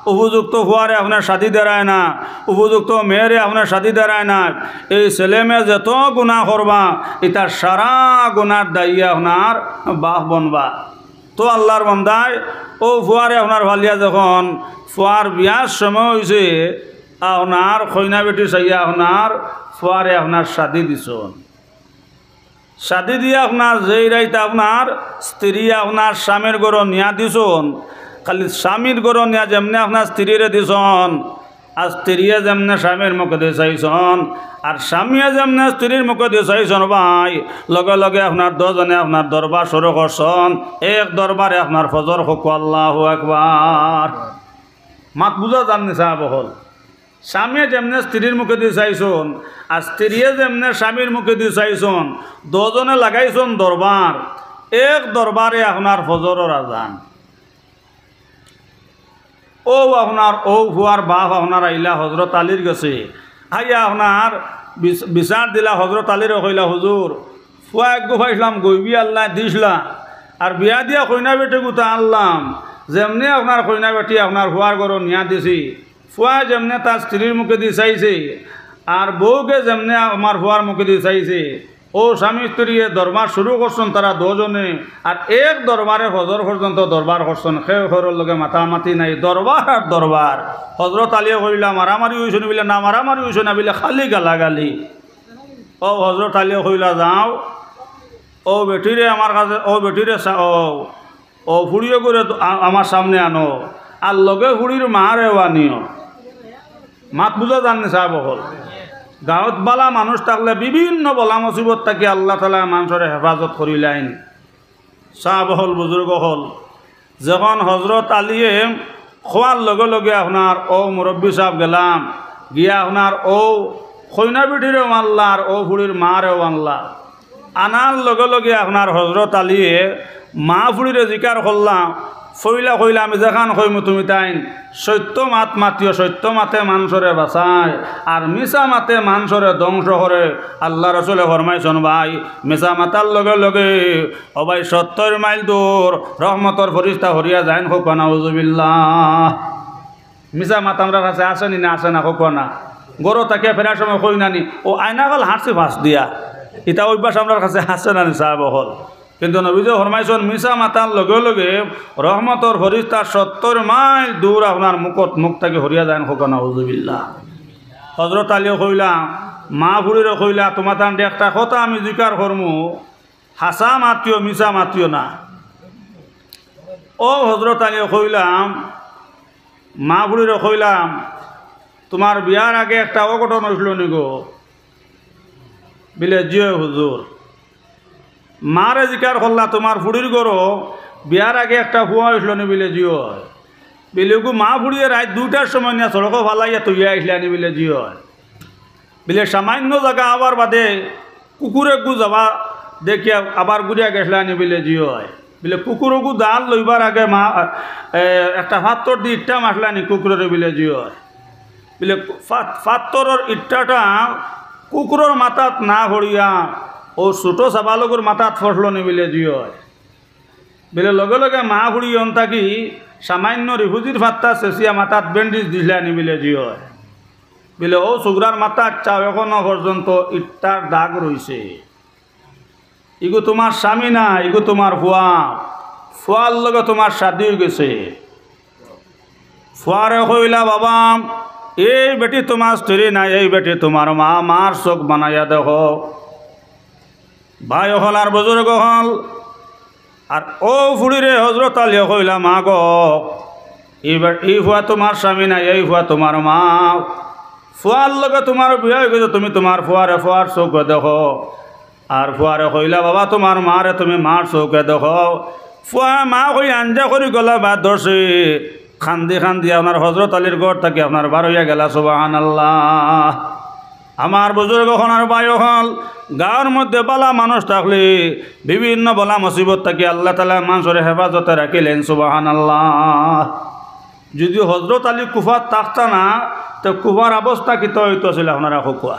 উপযুক্ত ফুয়ারে আপনে শাদি দেরায় না, উপযুক্ত মেয়েরে আপনে শাদি দেরায় না, এই ছেলে মেয়ে যত গুনা করবা, ইতার সারা গুনার দায়ী আপনার বাপ বনবা। তো আল্লাহর বন্দায়, ও ফুয়ারে আপনার ফালিয়া যখন ফুয়ার বিয়ার সময় অইছে, আপনার কইনা বেটি চাইয়া আপনার ফুয়ারে আপনার শাদি দিছন। শাদি দিয়া আপনার যেই রাইত আপনার স্ত্রী আপনার স্বামীর ঘরো নিয়া দিছন, খালি স্বামীর ঘরো নিয়া যেমনে আপনার স্ত্রীরে দিছন, আর স্ত্রীয়ে যেমনে স্বামীর মুখেদি চাইছন, আর স্বামীয়ে যেমনে স্ত্রীর মুখেদি চাইছন ভাই, লগে লগে আপনার দুইজনে আপনার দরবার শুরু করছন। এক দরবারে আপনার ফজর। কউক্কা আল্লাহু আকবার। মাত বুজা যার নি সাব অকল? স্বামীয়ে যেমনে স্ত্রীর মুখেদি চাইছন, আর স্ত্রীয়ে যেমনে স্বামীর মুখেদি চাইছন, দুইজনে লাগাইছন দরবার, এক দরবারে আপনার ফজরর আজান। ও আপনার, ও ফুয়ার বাপ আপনার আইলা হজরত আলীর গেছে, আইয়া আপনার বিচ-, বিচার দিলা হজরত আলীরে, কইলা, "হুজুর, ফুয়া এগু পাইছলাম, গইবি আল্লায় দিছলা, আর বিয়া দিয়া কইনা বেটিগুতা আনলাম, যেমনে আপনার কইনা বেটি আপনার ফুয়ার ঘরো নিয়া দিছি, ফুয়ায় যেমনে তার স্ত্রীর মুখেদি চাইছে, আর বউগে যেমনে আমার ফুয়ার মুখেদি চাইছে, ও স্বামী স্ত্রীয়ে দরবার শুরু করছন তারা দুইজনে, আর এক দরবারে ফজর পর্যন্ত দরবার করছন, কেউ কেউর লগে মাতামাতি নাই, দরবার আর দরবার।" হজরত আলীয়ে কইলা, "মারামারি অইছে নি?" বলে, "না, মারামারি অইছে না," বলে, "খালি গালাগালি।" ও হজরত আলীয়ে কইলা, "যাও, ও বেটিরে আমার কাছে, ও বেটিরে চা-, ও, ও ফুড়িগুরে তো আ-, আমার সামনে আনো, আর লগে ফুড়ির মারেও আনিও।" মাত বুজা যার নি সাব অকল? গাঁওত বালা মানুষ থাকলে বিভিন্ন বালা মুসিবত থাকি আল্লাহ তাআলায় মানষরে হেফাজত করিলাইন। সাব অকল, বুজুর্গ অকল, যখন হজরত আলীয়ে কওয়ার লগে লগে আপনার অউ মুরব্বি সাব গেলা, গিয়া আপনার অউ কইনা বেটিরেও আনলা আর অউ ফুড়ির মারেও আনলা। আনার লগে লগে আপনার হজরত আলীয়ে মা ফুড়িরে জিকার করলা, পয়লা কইলা, "আমি যেখান কইমু তুমি তাইন সত্য মাত মাতিও, সত্য মাতে মানষরে বাঁচায়, আর মিছা মাতে মানষরে ধ্বংস করে।" আল্লার রসুলে ফরমাইছইন, ভাই, মিছা মাতার লগে লগে, ও ভাই, সত্তর মাইল দূর রহমতর ফিরিস্তা হরিয়া যাইন, কউক্কা নাউজুবিল্লাহ। মিছা মাত আমরার কাছে আছে নি না আছে না, কউক্কা না? ঘরো থাকিয়া ফেরার সময় কই না নি, "ও আয়না কাল হাঁটছি ফাঁস দিয়া।" ইতা অভ্যাস আমরার কাছে আছে না নি, সাব অকল? কিন্তু নবীজি ফরমাইছইন, মিছা মাতার লগে লগে রহমতর ফিরিস্তা সত্তর মাইল দূর আপনার মুখত, মুখ থাকি হরিয়া যাইন, কউক্কা নাউজুবিল্লাহ। হজরত আলীয়ে কইলা, মা ফুড়িরে কইলা, "তুমাতানরে একটা কথা আমি জিকার করমু, হাছা মাতিও, মিছা মাতিও না।" অউ হজরত আলীয়ে কইলা, মা ফুড়িরে কইলা, "তুমার বিয়ার আগে একটা অঘটন অইছিল নি গো?" বিলে, "জি অয় হুজুর।" মারে জিকার করলা, "তুমার ফুড়ির ঘরো বিয়ার আগে একটা ফুয়া অইছিল নি?" বিলে, "জি অয়।" বিলে, "অগু মা ফুড়িয়ে রাইত দুইটার সময় নিয়া সড়কো ফালাইয়া থইয়া আইছলা নি?" বিলে, "জি অয়।" বিলে, "সামাইন্য জাগা আওয়ার বাদে কুকুর এগু যাওয়া দেখিয়া আবার ঘুরিয়া গেছলা নি?" বিলে, "জি অয়।" বিলে, "কুকুর অগু দান লইবার আগে মা, এ, একটা ফাত্তর দি ইট্টা মারছলা নি কুকুররে?" বিলে, "জি অয়।" বিলে, "ফাত-, ফাত্তরর ইট্টাটা কুকুরর মাথাত না পড়িয়া অউ ছোট ছাবালগুর মাথাত পড়ছিল নি?" বিলে, "জি অয়।" বিলে, "লগে লগে মা ফুড়ি অন থাকি সামাইন্য রিফুজির ফাত্তা ছেছিয়া মাথাত ব্যান্ডেজ দিছলা নি?" বিলে, "জি অয়।" বিলে, "অউ ছুকরার মাথাত চাও, অখনো পর্যন্ত ইট্টার দাগ রইছে। ইগু তুমার স্বামী না, ইগু তুমার ফুয়া। ফুয়ার লগে তুমার শাদি অইগেছে।" ফুয়ারে কইলা, "বাবা, এই বেটি তুমার স্ত্রী না, এই বেটি তুমার মা, মার চউখ বানাইয়া দেখো।" ভাই অকল আর বুজুর্গ অকল, আর অউ ফুড়িরে হজরত আলীয়ে কইলা, "মা গো, ই বে-, ই ফুয়া তুমার স্বামী না, এই ফুয়া তুমার মা। ফুয়ার লগে তুমার বিয়া অইগেছে, তুমি তুমার ফুয়ারে ফুয়ার চউখে দেখো।" আর ফুয়ারে কইলা, "বাবা, তুমার মারে তুমি মার চউখে দেখো।" ফুয়া মা কই আঞ্জা করি গলা বাদ ধরছে। কান্দি কান্দি আপনার হজরত আলীর ঘর থাকি আপনার বার অইয়া গেলা, সুবহানাল্লাহ। আমার বুজুর্গ অকল আর ভাই অকল, গাঁওর মধ্যে বালা মানুষ থাকলে বিভিন্ন বালা মুসিবত থাকি আল্লাহ তাআলায় মানষরে হেফাজতে রাখিলাইন, সুবহানাল্লাহ। যুদি হজরত আলী কুফাত থাকতা না, তে কুফার অবস্থা কিতা অইতো আছিল আপনারা কউক্কা।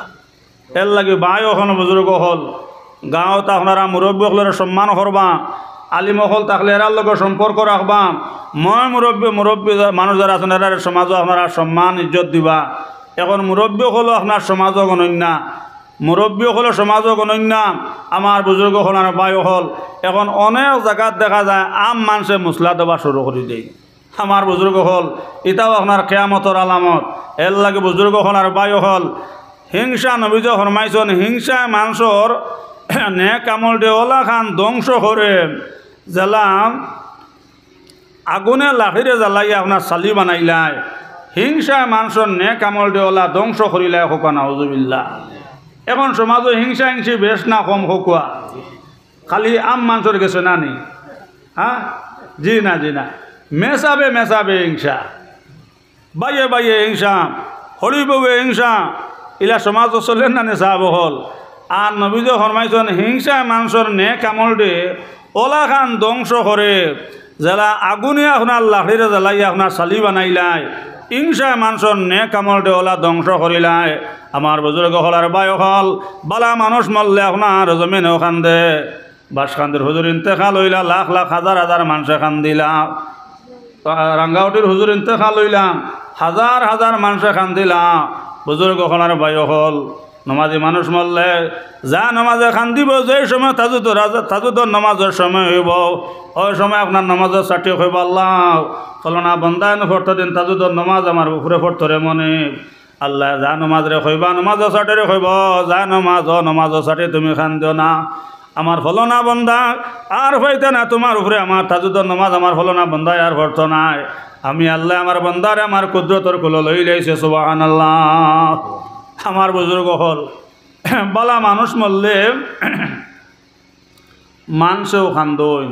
এরলাগি ভাই অকল, বুজুর্গ অকল, গাঁওত আপনারা মুরব্বি অকলরে সম্মান করবা, আলিম অকল থাকলে এরার লগে সম্পর্ক রাখবা। ময় মুরব্বি, মুরব্বি মানুষ যারা আছইন, এরারে সমাজো আপনারা সম্মান ইজ্জত দিবা। অখন মুরব্বি অকলও আপনার সমাজো গণন্য, মুরব্বি অকলও সমাজো গণন্য। আমার বুজুর্গ অকল আর ভাই অকল, অখন অনেক জাগাত দেখা যায় আম মানষে মুসলা দেওয়া শুরু করি দেয়। আমার বুজুর্গ অকল, ইতাও আপনার কিয়ামতর আলামত। এরলাগি বুজুর্গ অকল আর ভাই অকল, হিংসা, নবীজি ফরমাইছইন, হিংসায় মানষর নেক আমলরে অলাখান ধ্বংস করে, যেলা আগুনে লাকড়িরে জ্বালাইয়া আপনার ছালি বানাইলায়, হিংসায় মানষর নেক আমলরে অলা ধ্বংস করিলায়, কউক্কা নাউজুবিল্লাহ। অখন সমাজো হিংসা হিংসি বেশ না কম কউক্কা? খালি আম মানষর গেছে না নি? হ্যাঁ? জি না, জি না। মেসাবে মেসাবে হিংসা, ভাইয়ে ভাইয়ে হিংসা, হড়ি বউয়ে হিংসা, ইলা সমাজো চলের না নি সাব অকল? আর নবীজি ফরমাইছইন, হিংসায় মানষর নেক আমলরে অলাখান ধ্বংস করে, যেলা আগুনে আপনার লাকড়িরে জ্বালাইয়া আপনার ছালি বানাইলায়, হিংসায় মানষর নেক আমলরে অলা ধ্বংস করিলায়। আমার বুজুর্গ অকল আর ভাই অকল, বালা মানুষ মরলে আপনার জমিনেও কান্দে। বাঁশকান্দির হুজুর ইন্তেকাল অইলা, লাখ লাখ হাজার হাজার মানষে কান্দিলা। রাঙ্গাউটির হুজুর ইন্তেকাল অইলা, হাজার হাজার মানষে কান্দিলা। বুজুর্গ অকল আর ভাই অকল, নমাজি মানুষ মরলে যে নমাজে কান্দিবো, যেই সময় তাহাজ্জুদর আজা-, তাহাজ্জুদর নমাজর সময় অইবো, অউ সময় আপনার নমাজর ছাটিয়ে কইবো, "আল্লাহ, ফলনা বন্দায় নু পড়তো দিন তাহাজ্জুদর নমাজ আমার উপরে পড়তো রে মনিব।" আল্লায় যে নমাজরে কইবা, নমাজর ছাটিরে কইবো, যে নমাজ, ও নমাজর ছাটি তুমি কান্দিও না। আমার ফলনা বন্দা আর পাইতা না, তুমার উপরে আমার তাহাজ্জুদর নমাজ আমার ফলনা বন্দায় আর পড়তো নায়। আমি আল্লায় আমার বন্দারে আমার কুদরতর কুলো লইলাইছি, সুবহানাল্লাহ। আমার বুজুর্গ অকল, বালা মানুষ মরলে মানষেও কান্দইন,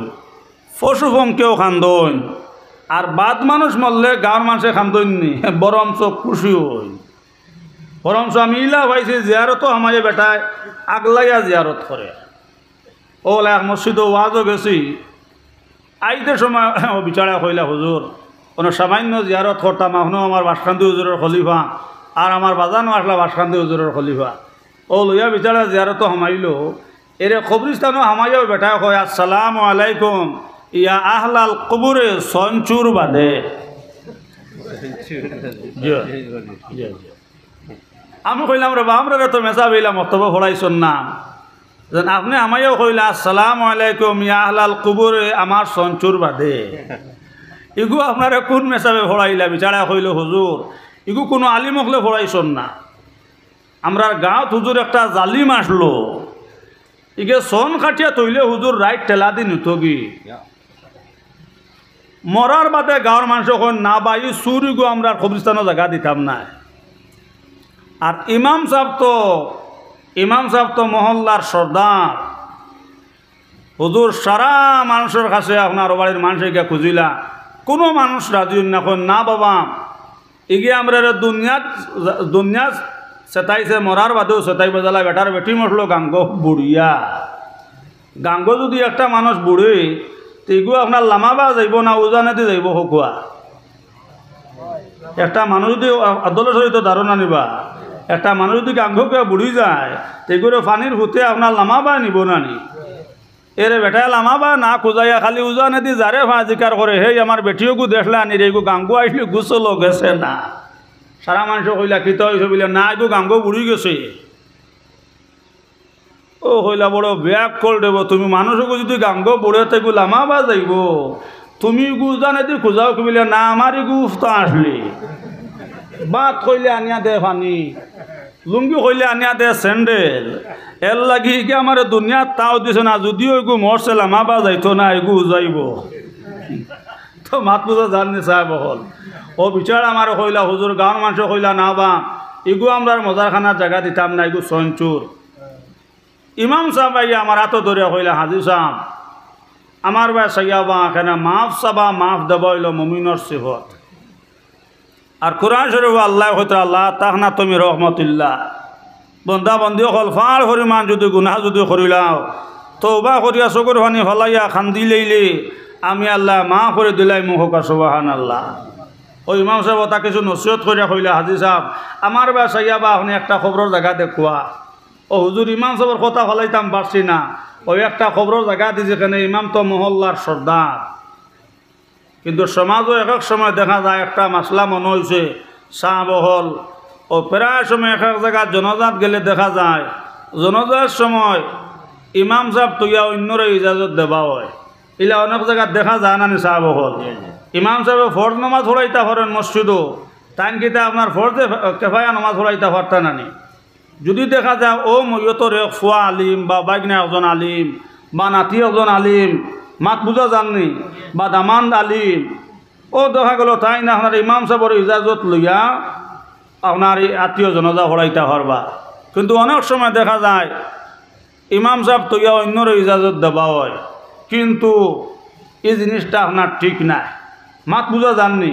পশু পঙ্খীও কান্দইন, আর বাদ মানুষ মরলে গাঁওর মানষে কান্দইন নি, বরঞ্চ খুশি অইন। বরঞ্চ আমি ইলা পাইছি, জিয়ারতো হামাইয়া বেটায় আগলাইয়া জিয়ারত করে। অউ এক মসজিদো ওয়াজো গেছি, আইতে সময় অউ বিচারা কইলা, "হুজুর, অনো সামান্য জিয়ারত করতাম, আপনেও আমার বাসকান্দি হুজুরর খলিফা, আর আমার বাজানো আছলা বাসকান্দি হুজুরর খলিফা।" অউ লইয়া বিচারা জিয়ারতো হামাইলো, এরে কবরিস্তানো হামাইয়াউ বেটায় কয়, "আসসালামু আলাইকুম, ইয়া আহলাল কুবুরে সনচুর বাদে।" জি, জি, জি। আমি কইলাম, "রে বা, আমরারে তো মেসাব ইলা মক্তবো পড়াইছইন না, যেন আপনে হামাইয়াউ কইলা, আসসালামু আলাইকুম, ইয়া আহলাল কুবুরে আমার সনচুর বাদে।" ইগু আপনারে কুন মেসাবে পড়াইলা?" বিচারা কইলো, "হুজুর, ইগু কুনু আলিম অকলে পড়াইছইন না। আমরার গাঁওত হুজুর একটা জালিম আছলো, ইগে সন কাটিয়া থইলে হুজুর রাইত ঠেলা দি নিতোগি। মরার বাদে গাঁওর মানষে কইন, 'না বা, ই চুর ইগু আমরার কবরিস্তানো জাগা দিতাম নায়।' আর ইমাম সাব তো, ইমাম সাব তো মহল্লার সর্দার। হুজুর সারা মানষর কাছে আপনার অউ বাড়ির মানষে গিয়া খুজিলা, কুনু মানুষ রাজি অইন না, কইন, 'না বাবা, ইগে আমরারে দুনিয়াত, দুনিয়াত সেতাইছে, মরার বাদেও সেতাইবো, যেলা বেটার বেটি মরলো গাঙ্গো বুড়িয়া।' গাঙ্গো যুদি একটা মানুষ বুড়ে, তে ইগু আপনার লামাবা যাইবো না উজানেদি যাইবো কউক্কা? একটা মানুষ যুদি আ-, আদলর সহিত ধারণা নিবা, একটা মানুষ যুদি গাঙ্গো গিয়া বুড়ি যায়, তে ইগুরে পানির ফুতে আপনার লামাবা নিবো না নি? এরে বেটায় লামাবা না খুজাইয়া খালি উজানেদি যারে পায় জিকার করে, "হেই আমার বেটিওগু দেখলানি রে, ইগু গাঙ্গো আইলে গোসলো গেছে না।" সারা মানষে কইলা, "কিতা অইছে?" বুলে, "না, ইগু গাঙ্গো বুড়ি গেছে।" অউ কইলা, "বড় বেআক্কল রে বা তুমি, মানুষ ইগু যুদি গাঙ্গো বুড়ে তে ইগু লামাবা যাইবো, তুমি ইগু উজানেদি খুজাও কি?" বুলে, "না, আমার ইগু উফতা আছলি, ভাত কইলে আনিয়া দে পানি, লুঙ্গি কইলে আনিয়া দে স্যান্ডেল, এরলাগি ইগে আমারে দুনিয়াত তাও দিছে না, যুদিও ইগু মরছে লামাবা যাইতো না, ইগু উজাইবো।" তো মাত বুজা যার নি সাব অকল। অউ বিচারা আমারে কইলা, হুজুর, গাঁওর মানষে কইলা, "না বা, ইগু আমরার মজারখানাত জাগা দিতাম না, ইগু সনচুর।" ইমাম সাব আইয়া আমার আতো ধরিয়া কইলা, "হাজি সাব, আমার বায় চাইয়া বা, কেনে মাফ চাবা, মাফ দেওয়া অইলো মুমিনর সিফত।" আর কুরআন শরিফো আল্লায় কইতরা, "লা তাকনাতু মির রহমাতিল্লাহ।" বন্দা বন্দি অকল, ফাড় পরিমাণ যুদি গুনা যুদি করিলাও, তওবা করিয়া চকুর পানি ফালাইয়া কান্দিলাইলে আমি আল্লায় মাফ করি দিলাইমু, কউক্কা সুবহানাল্লাহ। অউ ইমাম সাব অতা কিছু নসিহত করিয়া কইলা, "হাজি সাব, আমার বায় চাইয়া বা আপনে একটা কবরর জাগা দেখউক্কা।" অউ হুজুর, ইমাম সাবর কথা ফালাইতাম পারছি না, অউ একটা কবরর জাগা দিছি কেনে, ইমাম তো মহল্লার সর্দার। কিন্তু সমাজো এক এক সময় দেখা যায় একটা মাসলা মনো অইছে, সাব অকল, অউ প্রায় সময় এক এক জাগাত জনাজাত গেলে দেখা যায়, জনাজার সময় ইমাম সাব থইয়া অইন্যরে ইজাজত দেওয়া অয়। ইলা অনেক জাগাত দেখা যায় না নি সাব অকল? ইমাম সাবে ফরজ নমাজ পড়াইতা পারইন মসজিদো, তাইন কিতা আপনার ফরজে কেফায়া নমাজ পড়াইতা পারতা না নি? যুদি দেখা যায় অউ মইয়তর এক ফুয়া আলিম বা বাইগনা একজন আলিম বা নাতি একজন আলিম, মাত বুজা যার নি, বা দামান্দ আলিম, অউ দেখা গেলো তাইন আপনার ইমাম সাবর ইজাজত লইয়া আপনার ই আত্মীয় জনাজা পড়াইতা পারবা। কিন্তু অনেক সময় দেখা যায় ইমাম সাব থইয়া অইন্যরে ইজাজত দেওয়া অয়, কিন্তু ই জিনিসটা আপনার ঠিক নায়। মাত বুজা যার নি?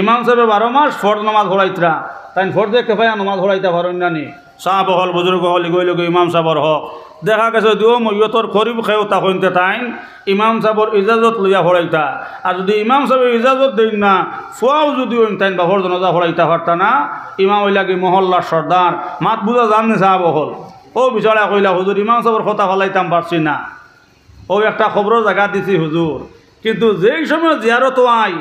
ইমাম সাবে বারো মাস ফরজ নমাজ পড়াইতরা, তাইন ফরজে কেফায়া নমাজ পড়াইতা পারইন না নি? সাব অকল, বুজুর্গ অকল, ইগু অইলোগি ইমাম সাবর হক। দেখা গেছে যুদি অউ মইয়তর করিব কেউ থাকইন তে তাইন ইমাম সাবর ইজাজত লইয়া পড়াইতা। আর যুদি ইমাম সাবে ইজাজত দেইন না, ফুয়াও যুদি অইন, তাইন বাফর জনাজা পড়াইতা পারতা না। ইমাম অইলাগি মহল্লার সর্দার। মাত বুজা যার নি সাব অকল? অউ বিচারা কইলা, "হুজুর, ইমাম সাবর কথা ফালাইতাম পারছি না।" অউ একটা কবরর জাগা দিছি হুজুর, কিন্তু যেই সময় জিয়ারতো আই,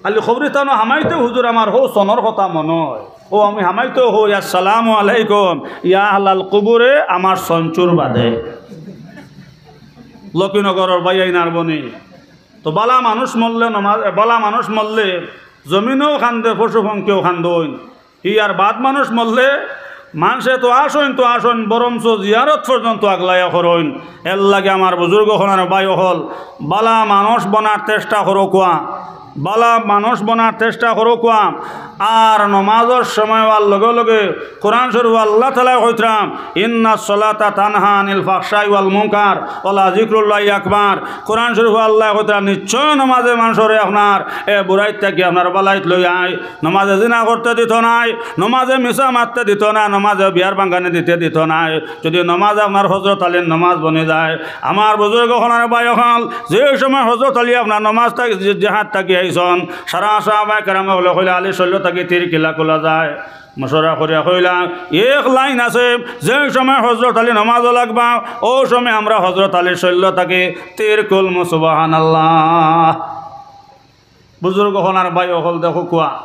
খালি কবরিস্তানো হামাইতে হুজুর আমার হউ সনর কথা মনো অয়। অউ আমি হামাইতে কই, "আসসালামু আলাইকুম, ইয়া আহলাল কুবুরে আমার সনচুর বাদে।" লক্ষ্মীনগরর ভাইয়াইন আর বইনাইন, তো বালা মানুষ মরলে নমাজ, বালা মানুষ মরলে জমিনেও কান্দে, পশু পঙ্খীও কান্দইন। হি আর বাদ মানুষ মরলে মানষে তো আসইন, তো আসইন, বরঞ্চ জিয়ারত পর্যন্ত আগলাইয়া করইন। এরলাগি আমার বুজুর্গ অকল আর ভাই অকল, বালা মানুষ বনার চেষ্টা করউক্কা, বালা মানুষ বনার চেষ্টা করউক্কা। আর নমাজর সময় অওয়ার লগে লগে কোরআন শরীফো আল্লাহ তাআলায় কইতরা, "ইন্নাস সালাতা তানহা আনিল ফাহশাই ওয়াল মুনকার ওয়ালা যিকরুল্লাহি আকবার।" কোরআন শরীফো আল্লায় কইতরা, "নিশ্চয় নমাজে মানষরে আপনার এ বুরাইত থাকি আপনার বালাইত লইয়া আয়।" নমাজে জিনা করতে দিত নায়, নমাজে মিছা মাততে দিত না, নমাজে বিয়ার ভাঙ্গানি দিতে দিত নায়। যদি নমাজ আপনার হজরত আলীর নমাজ বনি যায়, আমার বুজুর্গ অকল আর ভাই অকল, যে সময় হজরত আলী আপনার নমাজ থাকি, জে-, জেহাদ থাকি আইছইন, সারা সাহাবায়ে কেরাম অকলে কইলা, "আলীর শইল্য থাকি তীর কিলা খুলা যায়?" মশওয়ারা করিয়া কইলা, "এক লাইন আছে, যে সময় হজরত আলী নমাজো লাগবা, অউ সময় আমরা হজরত আলীর শইল্য থাকি তীর খুলমু।" সুবহানাল্লাহ। বুজুর্গ অকল আর ভাই অকল, দেখউক্কা,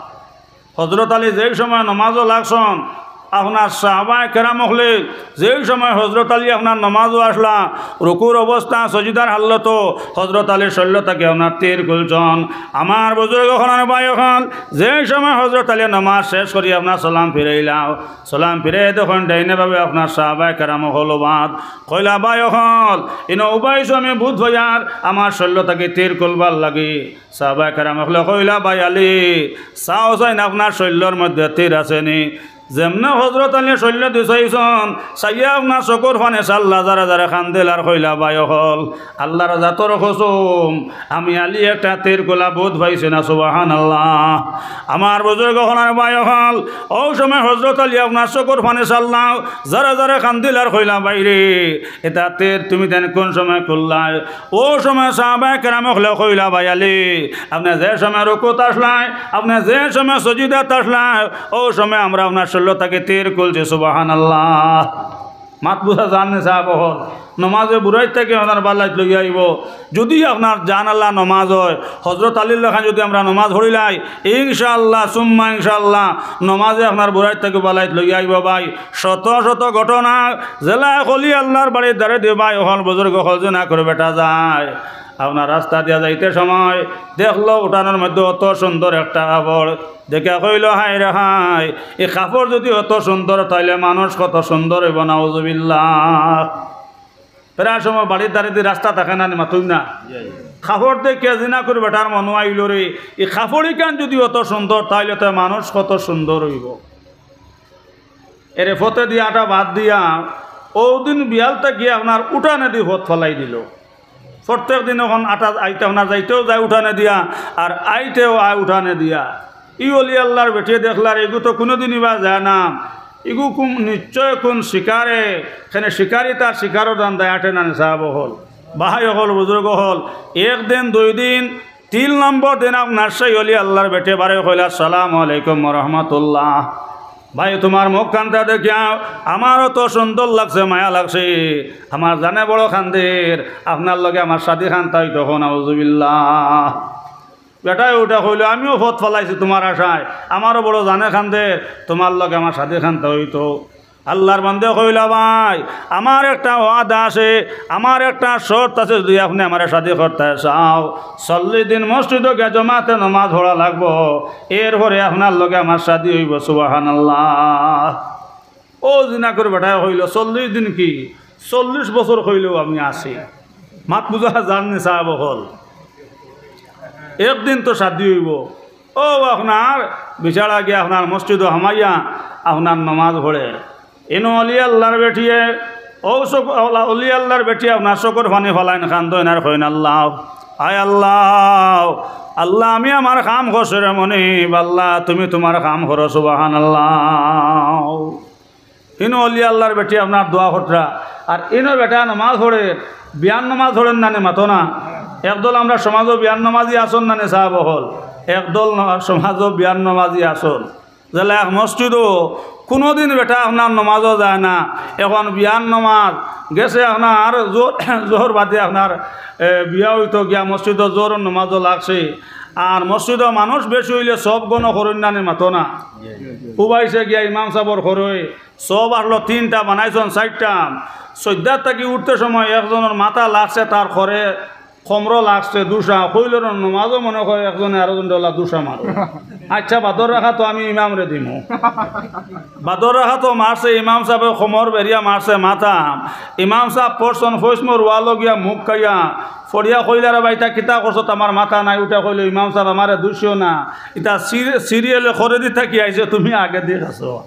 হজরত আলী যেই সময় নমাজো লাগছইন, আপনার সাহাবায়ে কেরাম অকলে যেই সময় হজরত আলী আপনার নমাজো আছলা, রুকুর অবস্থা, সজিদার হালতো হজরত আলীর শইল্য থাকি আপনার তীর খুলছইন। আমার বুজুর্গ অকল আর ভাই অকল, যেই সময় হজরত আলী নমাজ শেষ করি আপনার সালাম ফিরাইলা, সালাম ফিরাইয়া দেখইন ডাইনে বামে আপনার সাহাবায়ে কেরাম অকল উবাত। কইলা, "ভাই অকল, ইনো উবাইছো আমি বুধ ভাইয়ার আমার শইল্য থাকি তীর খুলবার লাগি।" সাহাবায়ে কেরাম অকলে কইলা, "ভাই আলী, চাও চাইন আপনার শইল্যর মধ্যে তীর আছে নি?" যেমনে হজরত আলী শইল্য দি চাইছইন, চাইয়া আপনার চকুর পানি ছাড়লা, জারে জারে কান্দিলা আর কইলা, "ভাই অকল, আল্লার জাতর কসম, আমি আলী একটা তীর খুলা বুধ পাইছি না।" সুবহানাল্লাহ। আমার বুজুর্গ অকল আর ভাই অকল, অউ সময় হজরত আলী আপনার চকুর পানি ছাড়লা, জারে জারে কান্দিলা আর কইলা, "ভাইরে, ইটা তীর তুমি তাইন কুন সময় খুললায়?" অউ সময় সাহাবায়ে কেরাম অকলে কইলা, "ভাই আলী, আপনে যে সময় রুকুত আছলায়, আপনে যে সময় সজিদাত আছলায়, অউ সময় আমরা আপনার শইল্য থাকি তীর খুলছি।" সুবহানাল্লাহ। মাত বুজা যার নি সাব অকল? নমাজে বুরাইত থাকি আপনার বালাইত লইয়া আইবো। যদি আপনার জান আলা নমাজ অয়, হজরত আলীর লাখান যদি আমরা নমাজ পড়িলাই, ইনশাআল্লাহ, সুম্মা ইনশাআল্লাহ, নমাজে আপনার বুরাইত থাকি বালাইত লইয়া আইবো ভাই। শত শত ঘটনা, যেলা এক অলি আল্লার বাড়ির ধারেদি ভাই অকল, বুজুর্গ অকল, জিনা করি বেটা যায়। আপনার রাস্তা দিয়া যাইতে সময় দেখলো উঠানর মধ্যে অত সুন্দর একটা কাপড়, দেখিয়া কইলো, "হায় রে হায়, ই কাপড় যদি অত সুন্দর, তাইলে মানুষ কত সুন্দর অইবো, নাউজুবিল্লাহ।" প্রায় সময় বাড়ির ধারেদি রাস্তা থাকে না নি, মাতইন না? কাপড় দেখিয়া জিনা করি বেটার মনো আইলো রে, ই কাপড় ইখান যদি অত সুন্দর, তাইলে তো মানুষ কত সুন্দর অইবো। এরে ফথেদি আটা বাদ দিয়া, অউ দিন বিয়াল থাকি আপনার উঠানেদি ফথ ফালাই দিলো। প্রত্যেক দিন অখন আটা আইতে আপনার যাইতেও যায় উঠানে দিয়া, আর আইতেও আয় উঠানে দিয়া। ই অলি আল্লার বেটিয়ে দেখলা রে, ইগু তো কুনুদিন ইবা যায় না, ইগু কুন, নিশ্চয় কুন শিকারে, কেনে শিকারি তার শিকারর ধান্দায় আটে না নি সাব অকল, ভাই অকল, বুজুর্গ অকল। এক দিন, দুই দিন, তিন নম্বর দিন আপনার সেই অলি আল্লার বেটিয়ে বারে কইলা, "আসসালামু আলাইকুম ওয়া রাহমাতুল্লাহ। ভাই, তুমার মুখখানটা দেখিয়া আমার অত সুন্দর লাগছে, মায়া লাগছে, আমার জানে বড় কান্দের, আপনার লগে আমার শাদি খান্তা অইতো।" কও নাউজুবিল্লাহ। বেটায় উঠা কইলো, "আমিও ফথ ফালাইছি তুমার আশায়, আমারও বড় জানে কান্দের, তুমার লগে আমার শাদি খান্তা অইতো।" আল্লার বান্দায় কইলা, "ভাই, আমার একটা ওয়াদা আছে, আমার একটা শর্ত আছে, যদি আপনে আমারে শাদি করতে চাও, চল্লিশ দিন মসজিদো গিয়া জমাতে নমাজ পড়া লাগবো, এরপরে আপনার লগে আমার শাদি অইবো।" সুবহানাল্লাহ। অউ জিনা করি বেটায় কইলো, "চল্লিশ দিন কি? চল্লিশ বছর কইলেও আমি আছি।" মাত বুজা যার নি সাব অকল? একদিন তো শাদি অইবো। অউ আপনার বেচারা গিয়া আপনার মসজিদো হামাইয়া আপনার নমাজ পড়ের। ইনো অলি আল্লার বেটিয়ে, অউ চকু-, অলা-, অলি আল্লার বেটিয়ে আপনার চকুর পানি ফালাইন, কান্দইন আর কইন, "আল্লাহ, আয় আল্লাহ, আল্লাহ, আমি আমার কাম করছি রে মনিব, আল্লাহ, তুমি তুমার কাম করো।" সুবহানাল্লাহ। ইনো অলি আল্লার বেটি আপনার দোয়া কররা, আর ইনো বেটা নমাজ পড়ের, বিয়ান নমাজ পড়ের না নি, মাতো না। একদল আমরার সমাজো বিয়ান নমাজি আছইন না নি সাব অকল, একদল ন-, সমাজো বিয়ান নমাজি আছইন। যেলা এক মসজিদো কুনুদিন বেটা আপনার নমাজো যায় না, অখন বিয়ান নমাজ গেছে আপনার জোহর, জোহর বাদে আপনার, এ, বিয়া অইতো গিয়া মসজিদো জোহরর নমাজো লাগছে। আর মসজিদো মানুষ বেশি অইলে সব গণ করইন না নি, মাতো না। উবাইছে গিয়া ইমাম সাবর খরে, সব আছলো তিনটা, বানাইছইন চাইরটা। সইজদাত থাকি উঠতে সময় একজনর মাথা লাগছে তার খরে, কমরো লাগছে দুষা, কইলর নমাজও মনে কয় একজনে আরো জনরে ওলা দুষা মারো। আচ্ছা, বাদর রাকাতো আমি ইমামরে দিমু। বাদর রাকাতো মারছে, ইমাম সাবে কমর বেড়িয়া মারছে মাথা। ইমাম সাব পড়ছন ফৈসমর ওয়ালো গিয়া মুখ খাইয়া, পড়িয়া কইলা, "রে ভাই, ইতা কিতা করছো? তো আমার মাথা নাই।" উঠে কইলো, "ইমাম সাব, আমারে দুষিও না, ইতা সিরি-, সিরিয়ালে করে দিতা কি আইছে, তুমি আগে দিয়ে গেছো।"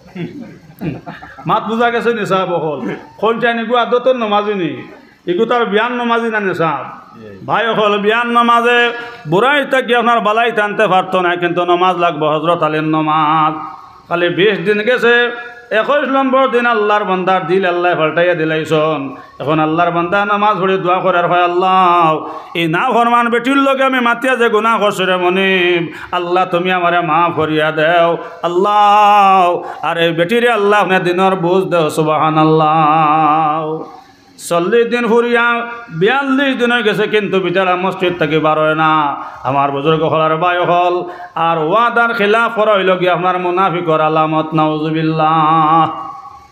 মাত বুঝা গেছে নি সাব অকল? কোনটা নিগু আদতর নমাজি নি? ইগু তার বিয়ান নমাজি না নি সাব? ভাই অকল, বিয়ান নমাজে বুড়াই থাকি আপনার বালাই টানতে পারতো না, কিন্তু নমাজ লাগবো হজরত আলীর নমাজ। খালি বিশ দিন গেছে, একুশ নম্বর দিন আল্লাহর বান্দার দিল আল্লাহ পাল্টাইয়া দিলাইছন। এখন আল্লাহর বান্দা নামাজ পড়ি দোয়া করার হয়, "আল্লাহ, এই না ফরমান বেটির লগে আমি মাতিয়া যে গুনাহ করছি রে মনিব, আল্লাহ তুমি আমারে মাফ করিয়া দেও আল্লাহ, আর এই বেটিরে আল্লাহ আপনি দিনর বুঝ দেও।" সুবহানাল্লাহ। চল্লিশ দিন ফুরিয়া বিয়াল্লিশ দিন হয়ে গেছে, কিন্তু বেচারা মসজিদ থাকি বার হয় না। আমার বুজুর্গ অকল আর ভাই অকল, আর ওয়াদার খিলাফ করা হইল গিয়া আপনার মুনাফিকর আলামত, নাউজুবিল্লাহ।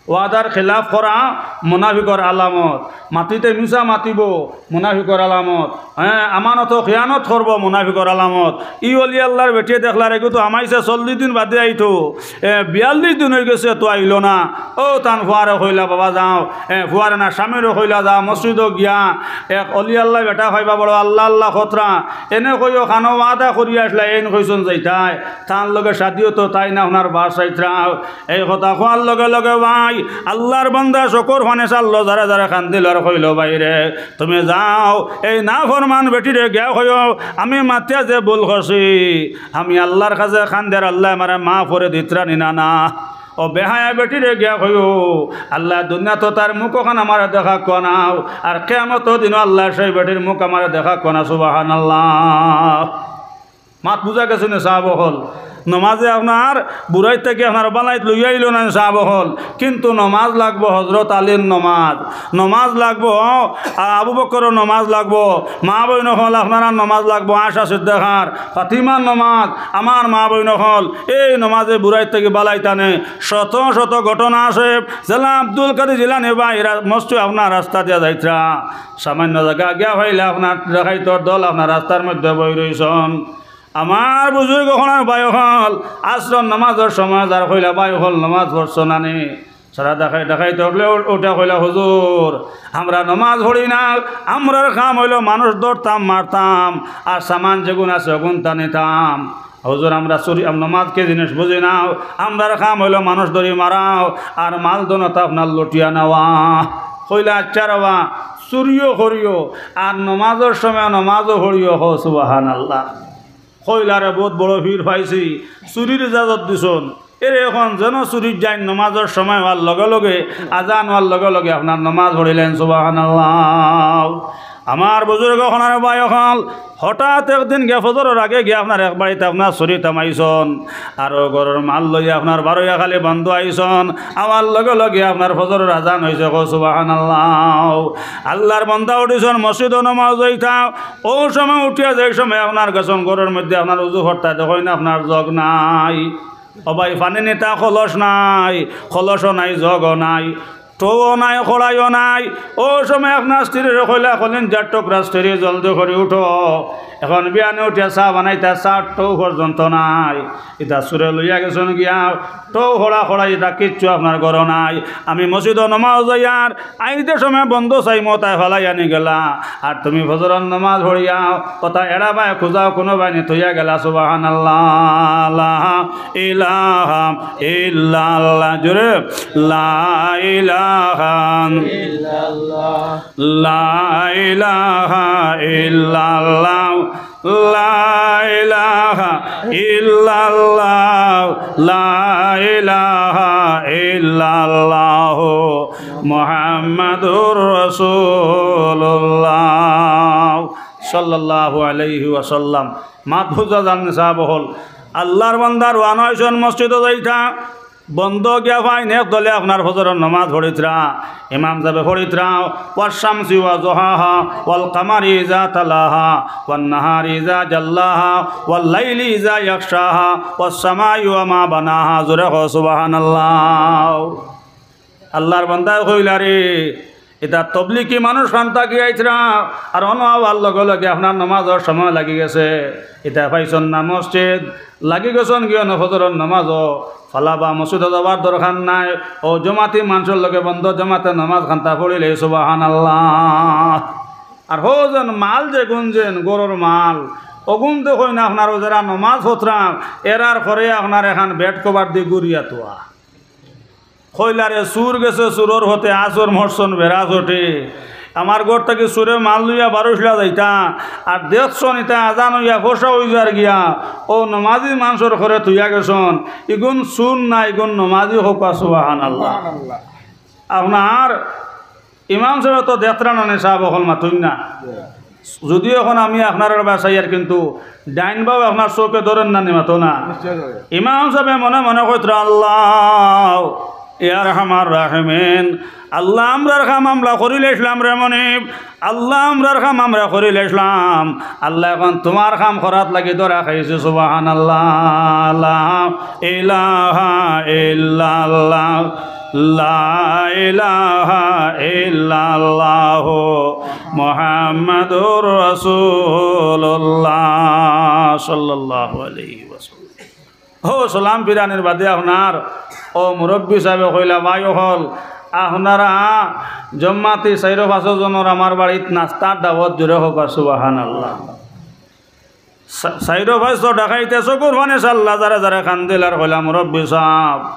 ওয়াদার খিলাফ করা মুনাফিকর আলামত। মাতিতে মিছা মাতিব, মুনাফিকর আলামত। হ্যাঁ, আমানতো খিয়ানত করব, মুনাফিকর আলামত। ই অলি আল্লাহর বেটিয়ে দেখলার, এগু তো হামাইছে চল্লিশ দিন বাদে আইতো। এ, বিয়াল্লিশ দিন হয়ে গেছে, তো আইলো না। ও, তান ফুয়ারে কইলা, "বাবা যাও।" এ, ফুয়ারে না, স্বামীরে কইলা, "যাও মসজিদো গিয়া এক অলি আল্লাহ বেটা পাইবা, বড় আল্লাহ আল্লাহ খতরা।" এনে কইও, "খানো ওয়াদা করিয়া আসলা, এইন কইছন যাইতায়, তান লগে শাদিও তো তাই না, আপনার বাস চাইতরা।" এই কথা কওয়ার লগে লগে ভাই, আল্লাহর বান্দা চকুর পানি ছাড়লো, যারে যারে কান্দিল আর কইলো, "ভাইরে, তুমি যাও, এই নাফরমান বেটিরে গিয়া কইও, আমি মাতিয়া যে ভুল করছি, আমি আল্লাহর কাছে কান্দিয়ার, আল্লাহ আমারে মাফ করে দিতরা নি না না।" ও বেহায়া বেটিরে গিয়া কইও, "আল্লাহ, দুনিয়াত তার মুখ ওখান আমারে দেখা কনাও, আর কিয়ামত দিনও আল্লাহ সেই বেটির মুখ আমারে দেখা কনা।" সুবহানাল্লাহ। মাত বুঝা গেছে নি সাব অকল? নমাজে আপনার বুড়াই থাকি আপনার বালাইত লইয়া আইলো না সাব অকল, কিন্তু নমাজ লাগবো হজরত আলীর নমাজ, নমাজ লাগবো আবু বকরর নমাজ লাগবো, মা বইন অকল আপনার নমাজ লাগবো, আয়েশা সিদ্দিকার, ফাতিমার নমাজ, আমার মা বইন অকল, এই নমাজে বুড়াই থাকি বালাইত আনে। শত শত ঘটনা আছে। যেলা আব্দুল কাদির জিলানি ভাই রা-, মসজিদ আপনার রাস্তা দিয়া যাইতরা, সামান্য জাগা গিয়া পাইলে আপনার ডাকাইতর দল আপনার রাস্তার মধ্যে বই রইছন। আমার বুজুর্গ অকল আর ভাই অকল, আসরর নমাজর সময় যার কইলা, "ভাই অকল, নমাজ পড়ছো না নি?" সারা ডাকাই-, ডাকাইত অকলে উ-, উঠা কইলা, "হুজুর, আমরা নমাজ পড়ি না, আমরার কাম হইলো মানুষ ধরতাম, মারতাম, আর সামান যেগুন আছে ওগুন টানিতাম। হুজুর, আমরা চুরি, আম-, নমাজ কি জিনিস বুঝি না, আমরার কাম হইলো মানুষ ধরি মারাও, আর মাল ধন তো আপনার লুটিয়া নেওয়া।" কইলা, "আচ্ছা রে বা, চুরিও করিও, আর নমাজর সময় নমাজও পড়িও।" কও সুবহানাল্লাহ। কইলা, "রে, বহুত বড় পীর পাইছি, চুরির ইজাজত দিছন। এরে এখন যেন চুরির যাইন, নমাজর সময় হওয়ার লগে লগে, আজান হওয়ার লগে লগে আপনার নমাজ পড়িলেন।" সুবহানাল্লাহ। আমার বুজুর্গ অকল আর ভাই অকল, হঠাৎ একদিন গিয়া ফজরর আগে গিয়া আপনার এক বাড়িত আপনার চুরি থামাইছন, আর ও ঘরর মাল লইয়া আপনার বারইয়া খালি বন্ধ আইছন, আওয়ার লগে লগে আপনার ফজরর আজান হইছে। কও সুবহানাল্লাহ। আল্লাহর বান্দা উঠিছন, মসজিদো নমাজ হইতা, ও সময় উঠিয়া যে সময় আপনার গেছন ঘরর মধ্যে আপনার উজু করতা, দেখইন আপনার জগ নাই। ও ভাই, পানি নিতা কলস নাই, কলসও নাই, জগও নাই, টৌও নাই, কড়াইও নাই। ও সময় আপনার স্ত্রীরে কইলা, কলিজার টুকরা স্ত্রী, জলদি করি উঠো। এখন বিয়ানে উঠিয়া চা বানাইতা, চা টৌ পর্যন্ত নাই। ইতা চুরে লইয়া গেছন গিয়া, টৌ কড়া কড়াই ইতা কিচ্ছু আপনার ঘরো নাই। আমি মসজিদো নমাজ যাইয়ার আইতে সময় বন্ধ চাইমু, তাই ফালাই আনি গেলা। আর তুমি ফজরর নমাজ পড়িয়া কথা এড়াবায় খুঁজাও, কুনুবায় নি থইয়া গেলা। সুবহানাল্লাহ, লা ইলাহা ইল্লাল্লাহ। জোরে, লা ইলাহা, লা ইলাহা ইল্লাল্লাহ। লা ইলাহা ইল্লাল্লাহ, লা ইলাহা ইল্লাল্লাহ, মুহাম্মাদুর রাসূলুল্লাহ সাল্লাল্লাহু আলাইহি ওয়াসাল্লাম। মাত বুঝা যার নি সাব অকল? আল্লাহর বান্দা রওয়ানা হইছন মসজিদো যাইতা, বন্ধ গিয়া পাইন এক দলে আপনার ফজরর নমাজ পড়িতরা, ইমাম সাবে পড়িতরা, "ওয়াশ শামসি ওয়া যুহাহা, ওয়াল কামারি ইযা তালাহা, ওয়ান নাহারি ইযা জাল্লাহা, ওয়াল লাইলি ইযা ইয়াগশাহা, ওয়াস সামাই ওয়া মা বানাহা।" জোরে কও সুবহানাল্লাহ। আল্লাহর বান্দায় কইলা, "রে, ইতা তবলিগি মানুষ খান থাকি আইতরা, আর অনো আওয়ার লগে লগে আপনার নমাজর সময় লাগি গেছে। ইতা পাইছন না মসজিদ, লাগি গেছন গিয়া অনো ফজরর নমাজো। ফালাবা মসজিদো যাওয়ার দরকার নাই, অউ জমাতি মানষর লগে বন্দ জমাতে নমাজ খান্তা পড়িলে সুবহানাল্লাহ। আর হউ যেন মাল যেগুন যেন গরুর মাল, অগুন তো কই না আপনার অউ যারা নমাজ পড়তরা, এরার ঘরে আপনার এখান বেড কভার দি ঘুরিয়া থুয়া। কইলা রে, চুর গেছে চুরর পথে, আছর মরছন বেড়া চটে। আমার ঘর থাকি চুরে মাল লইয়া বারইশলা যাইতা, আর দেখছন ইতা আজান অইয়া ফসা অই যার গিয়া, অউ নমাজি মানষর ঘরে থুইয়া গেছন, ইগুন চুর না, ইগুন নমাজি, কউক্কা সুবহানাল্লাহ। সুবহানাল্লাহ। আপনার ইমাম সাবে তো দেখতরা না নি, সাব অকল মাতইন না। যদিও এখন আমি আপনারার বায় চাইয়ার, কিন্তু ডাইন বাও আপনার চউখে ধরের না নি, মাতো না। নিশ্চয় ধরে। ইমাম সাবে মনে মনে কইতরা, "আল্লাহ, ইয়া আরহামার রাহিমিন, আল্লাহ, আমরার কাম আমরা করিলাইছলাম রে মনিব, আল্লাহ, আমরার কাম আমরা করিলাইছলাম, আল্লাহ, এখন তুমার কাম করাত লাগি ধরা খাইছি।" সুবহানাল্লাহ, লা ইলাহা ইল্লাল্লাহ। লা ইলাহা ইল্লাল্লাহু মুহাম্মাদুর রাসূলুল্লাহ সাল্লাল্লাহু আলাইহি ওয়াসাল্লাম। অউ সালাম ফিরানির বাদে আপনার অউ মুরব্বি সাবে কইলা, "ভাই অকল, আপনারা জমাতি চাইরো পাঁচো জনর আমার বাড়িত নাস্তার দাওয়াত, জোরে কউক্কা সুবহানাল্লাহ।" চা-, চাইরো পাঁচো ডাকাইতে চকুর পানি ছাড়লা, যারে যারে কান্দিলা আর কইলা, "মুরব্বি সাব,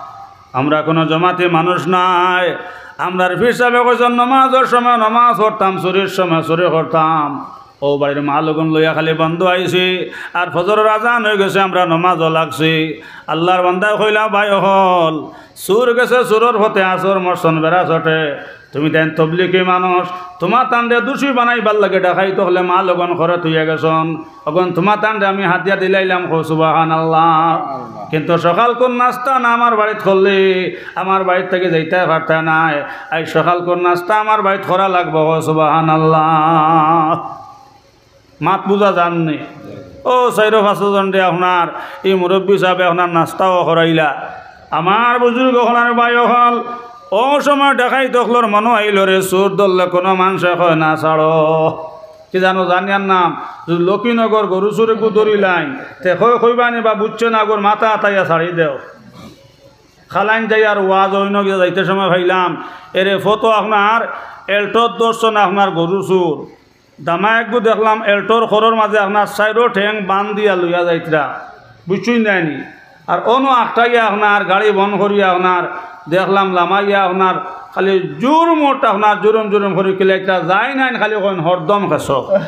আমরা কুনু জমাতি মানুষ নায়। আমরার পীর সাবে কইছন, নমাজর সময় নমাজ পড়তাম, চুরির সময় চুরি করতাম। অউ বাড়ির মাল অগুন লইয়া খালি বন্দ আইছি, আর ফজরর আজান অই গেছে, আমরা নমাজো লাগছি।" আল্লাহর বান্দায় কইলা, "ভাই অকল, চুর গেছে চুরর পথে, আছর মরছন বেড়া চটে। তুমি তাইন তবলিগি মানুষ, তুমা তানরে দুষী বানাইবার লাগি ডাকাইত অকলে মাল অগুন ঘরে থুইয়া গেছন। অগুন তুমা তানরে আমি হাদিয়া দিলাইলাম, কও সুবহানাল্লাহ। কিন্তু সকালকুর নাস্তা না আমার বাড়িত করলে, আমার বাড়িত থাকি যাইতায় পারতায় নায়। আইজ সকালকুর নাস্তা আমার বাড়িত করা লাগবো, কও সুবহানাল্লাহ।" মাত বুঝা যার নি? অউ চাইরো পাঁচো জনরে আপনার ই মুরব্বি সাবে আপনার নাস্তাও করাইলা। আমার বুজুর্গ অকল আর ভাই অকল, অউ সময় ডাকাইত অকলর মনো আইলো রে, চুর ধরলে কুনু মানষে কয় না ছাড়ো। কি জানো জানিয়ার নাম, যুদি লক্ষ্মীনগর গরু চুর এগু ধরিলাইন, তে কয়, "কইবা নি বা বুঝছো না, অগুর মাথা আতাইয়া ছাড়ি দেও।" কালাইন যাইয়ার ওয়াজ অইন গিয়া যাইতে সময় পাইলাম, এরে ফতো আপনার এল্টোত ধরছন আপনার গরু চুর। দামা এগু দেখলাম এল্টোর খরর মাঝে আপনার চাইরো ঠেং বান দিয়া লইয়া যাইতরা, বুঝছইন নানি? আর অনো আখটাইয়া আপনার গাড়ি বন্ধ করিয়া আপনার দেখলাম লামাইয়া আপনার খালি জুরুম ওটা আপনার জুরুম জুরুম করি কিলাইতরা, যাইন আইন খালি কইন হরদম খেছো।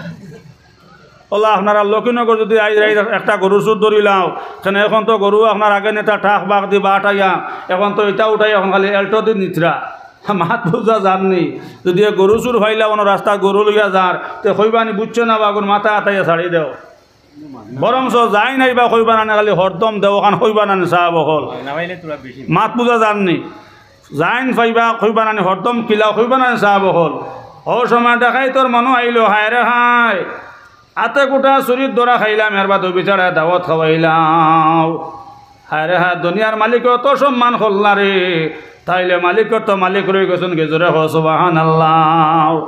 অলা আপনারা লক্ষ্মীনগর যুদি আইজ রাইত একটা গরু চুর ধরিলাও, কেনে এখন তো গরু আপনার আগে নেতা ঠাক বাঘ দি বাটাইয়া, এখন তো ইটা উঠাই এখন খালি এল্টো দি নিতরা। মাত বুঝা যার নি? যুদি এ গরু চুর পাইলা অনো রাস্তাত গরু লইয়া যার, তে কইবা নি বুঝছো না বা অগুর মাথা আতাইয়া ছাড়ি দেও। বরঞ্চ যাইন আইবা কইবা না নি খালি হরদম দেও, অখান কইবা না নি সাব অকল। মাত বুঝা যার নি? যাইন পাইবা কইবা না নি হরদম কিলা কইবা না নি সাব অকল। অউ সময় ডাকাইতর মনো আইলো, হায় রে হায়, আতে গুটা চুরির ধরা খাইলাম, এরবাদে বিচারায় দাওয়াত খাওয়াইলাও। হায় রে হায়, দুনিয়ার মালিকে অত সম্মান করলা রে, তাইলে মালিকর তো মালিক রই গেছন গি, জোরে কও সুবহানাল্লাহ।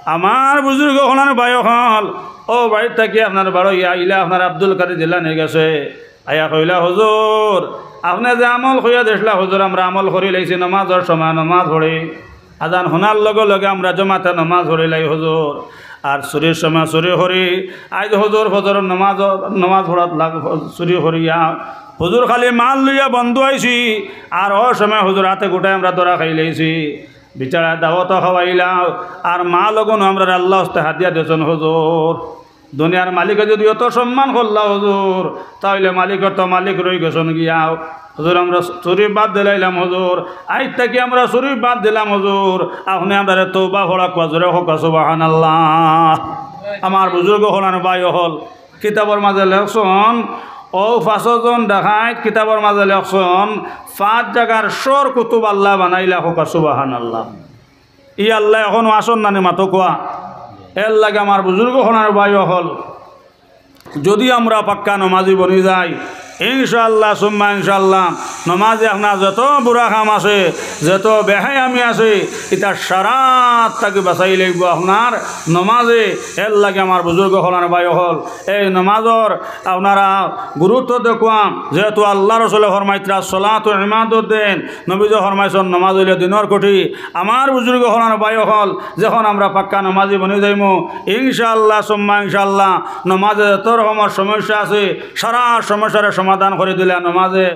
আমার বুজুর্গ অকল আর ভাই অকল, অউ বাড়িত থাকি আপনার বারইয়া আইলা আপনার আব্দুল কাদির জিলানি গেছে, আইয়া কইলা, "হুজুর, আপনে যে আমল কইয়া দিছলা হুজুর, আমরা আমল করিলাইছি, নমাজর সময় নমাজ পড়ি, আজান হুনার লগে লগে আমরা জমাতে নমাজ পড়িলাই হুজুর, আর চুরির সময় চুরি করি, আইজ হুজুর ফজরর নমাজ, নমাজ পড়াত লাগ, চুরি করিয়া হুজুর খালি মাল লইয়া বন্দ আইছি, আর অউ সময় হুজুর আতে গুটায় আমরা ধরা খাইলাইছি, বিচারায় দাওয়াতও খাওয়াইলাও, আর মাল অগুনও আমরারে আল্লার ওয়াস্তে হাদিয়া দিছন হুজুর।" দুনিয়ার মালিকে যুদি অত সম্মান করলা হুজুর, তাইলে মালিকর তো মালিক রই গেছন গিয়া। হুজুর, আমরা চুরি বাদ দিলাইলাম হুজুর, আইজ থাকি আমরা চুরি বাদ দিলাম হুজুর, আপনে আমরারে তওবা পড়াউক্কা, জোরে কউক্কা সুবহানাল্লাহ। আমার বুজুর্গ অকল আর ভাই অকল, কিতাবর মাঝে লেখছন, অউ পাঁচজন ডাকাইত কিতাবর মাঝে লেখছন, পাঁচ জাগার সর কুতুব আল্লায় বানাইলা, কউক্কা সুবহানাল্লাহ। ই আল্লায় অখনো আছন নানি মাতো কউক্কা। এরলাগি আমার বুজুর্গ অকল আর ভাই অকল, যুদি আমরা পাক্কা নমাজি বনি যাই, ইনশাআল্লাহ সুম্মা ইনশাআল্লাহ, নমাজে আপনার যত বুরা কাম আছে, যত বেহায়ামি আছে, ইতা সারাত থাকি বাঁচাই লাগবো আপনার নমাজে। এর লাগি আমার বুজুর্গ অকল আর ভাই অকল, এই নমাজর আপনারা গুরুত্ব দেখুয়াম। যেহেতু আল্লাহ রসুলে ফরমাইতরা, "সলাতু ইমাদুদ্দিন", নবীজি ফরমাইছইন, "নমাজ অইলো দিনর খুঁটি।" আমার বুজুর্গ অকল আর ভাই অকল, যখন আমরা পাক্কা নমাজি বনি যাইমু, ইনশাআল্লাহ সুম্মা ইনশাআল্লাহ, নমাজে যত রকমর সমস্যা আছে, সারা সমস্যার সমাধান করি দিলে নমাজে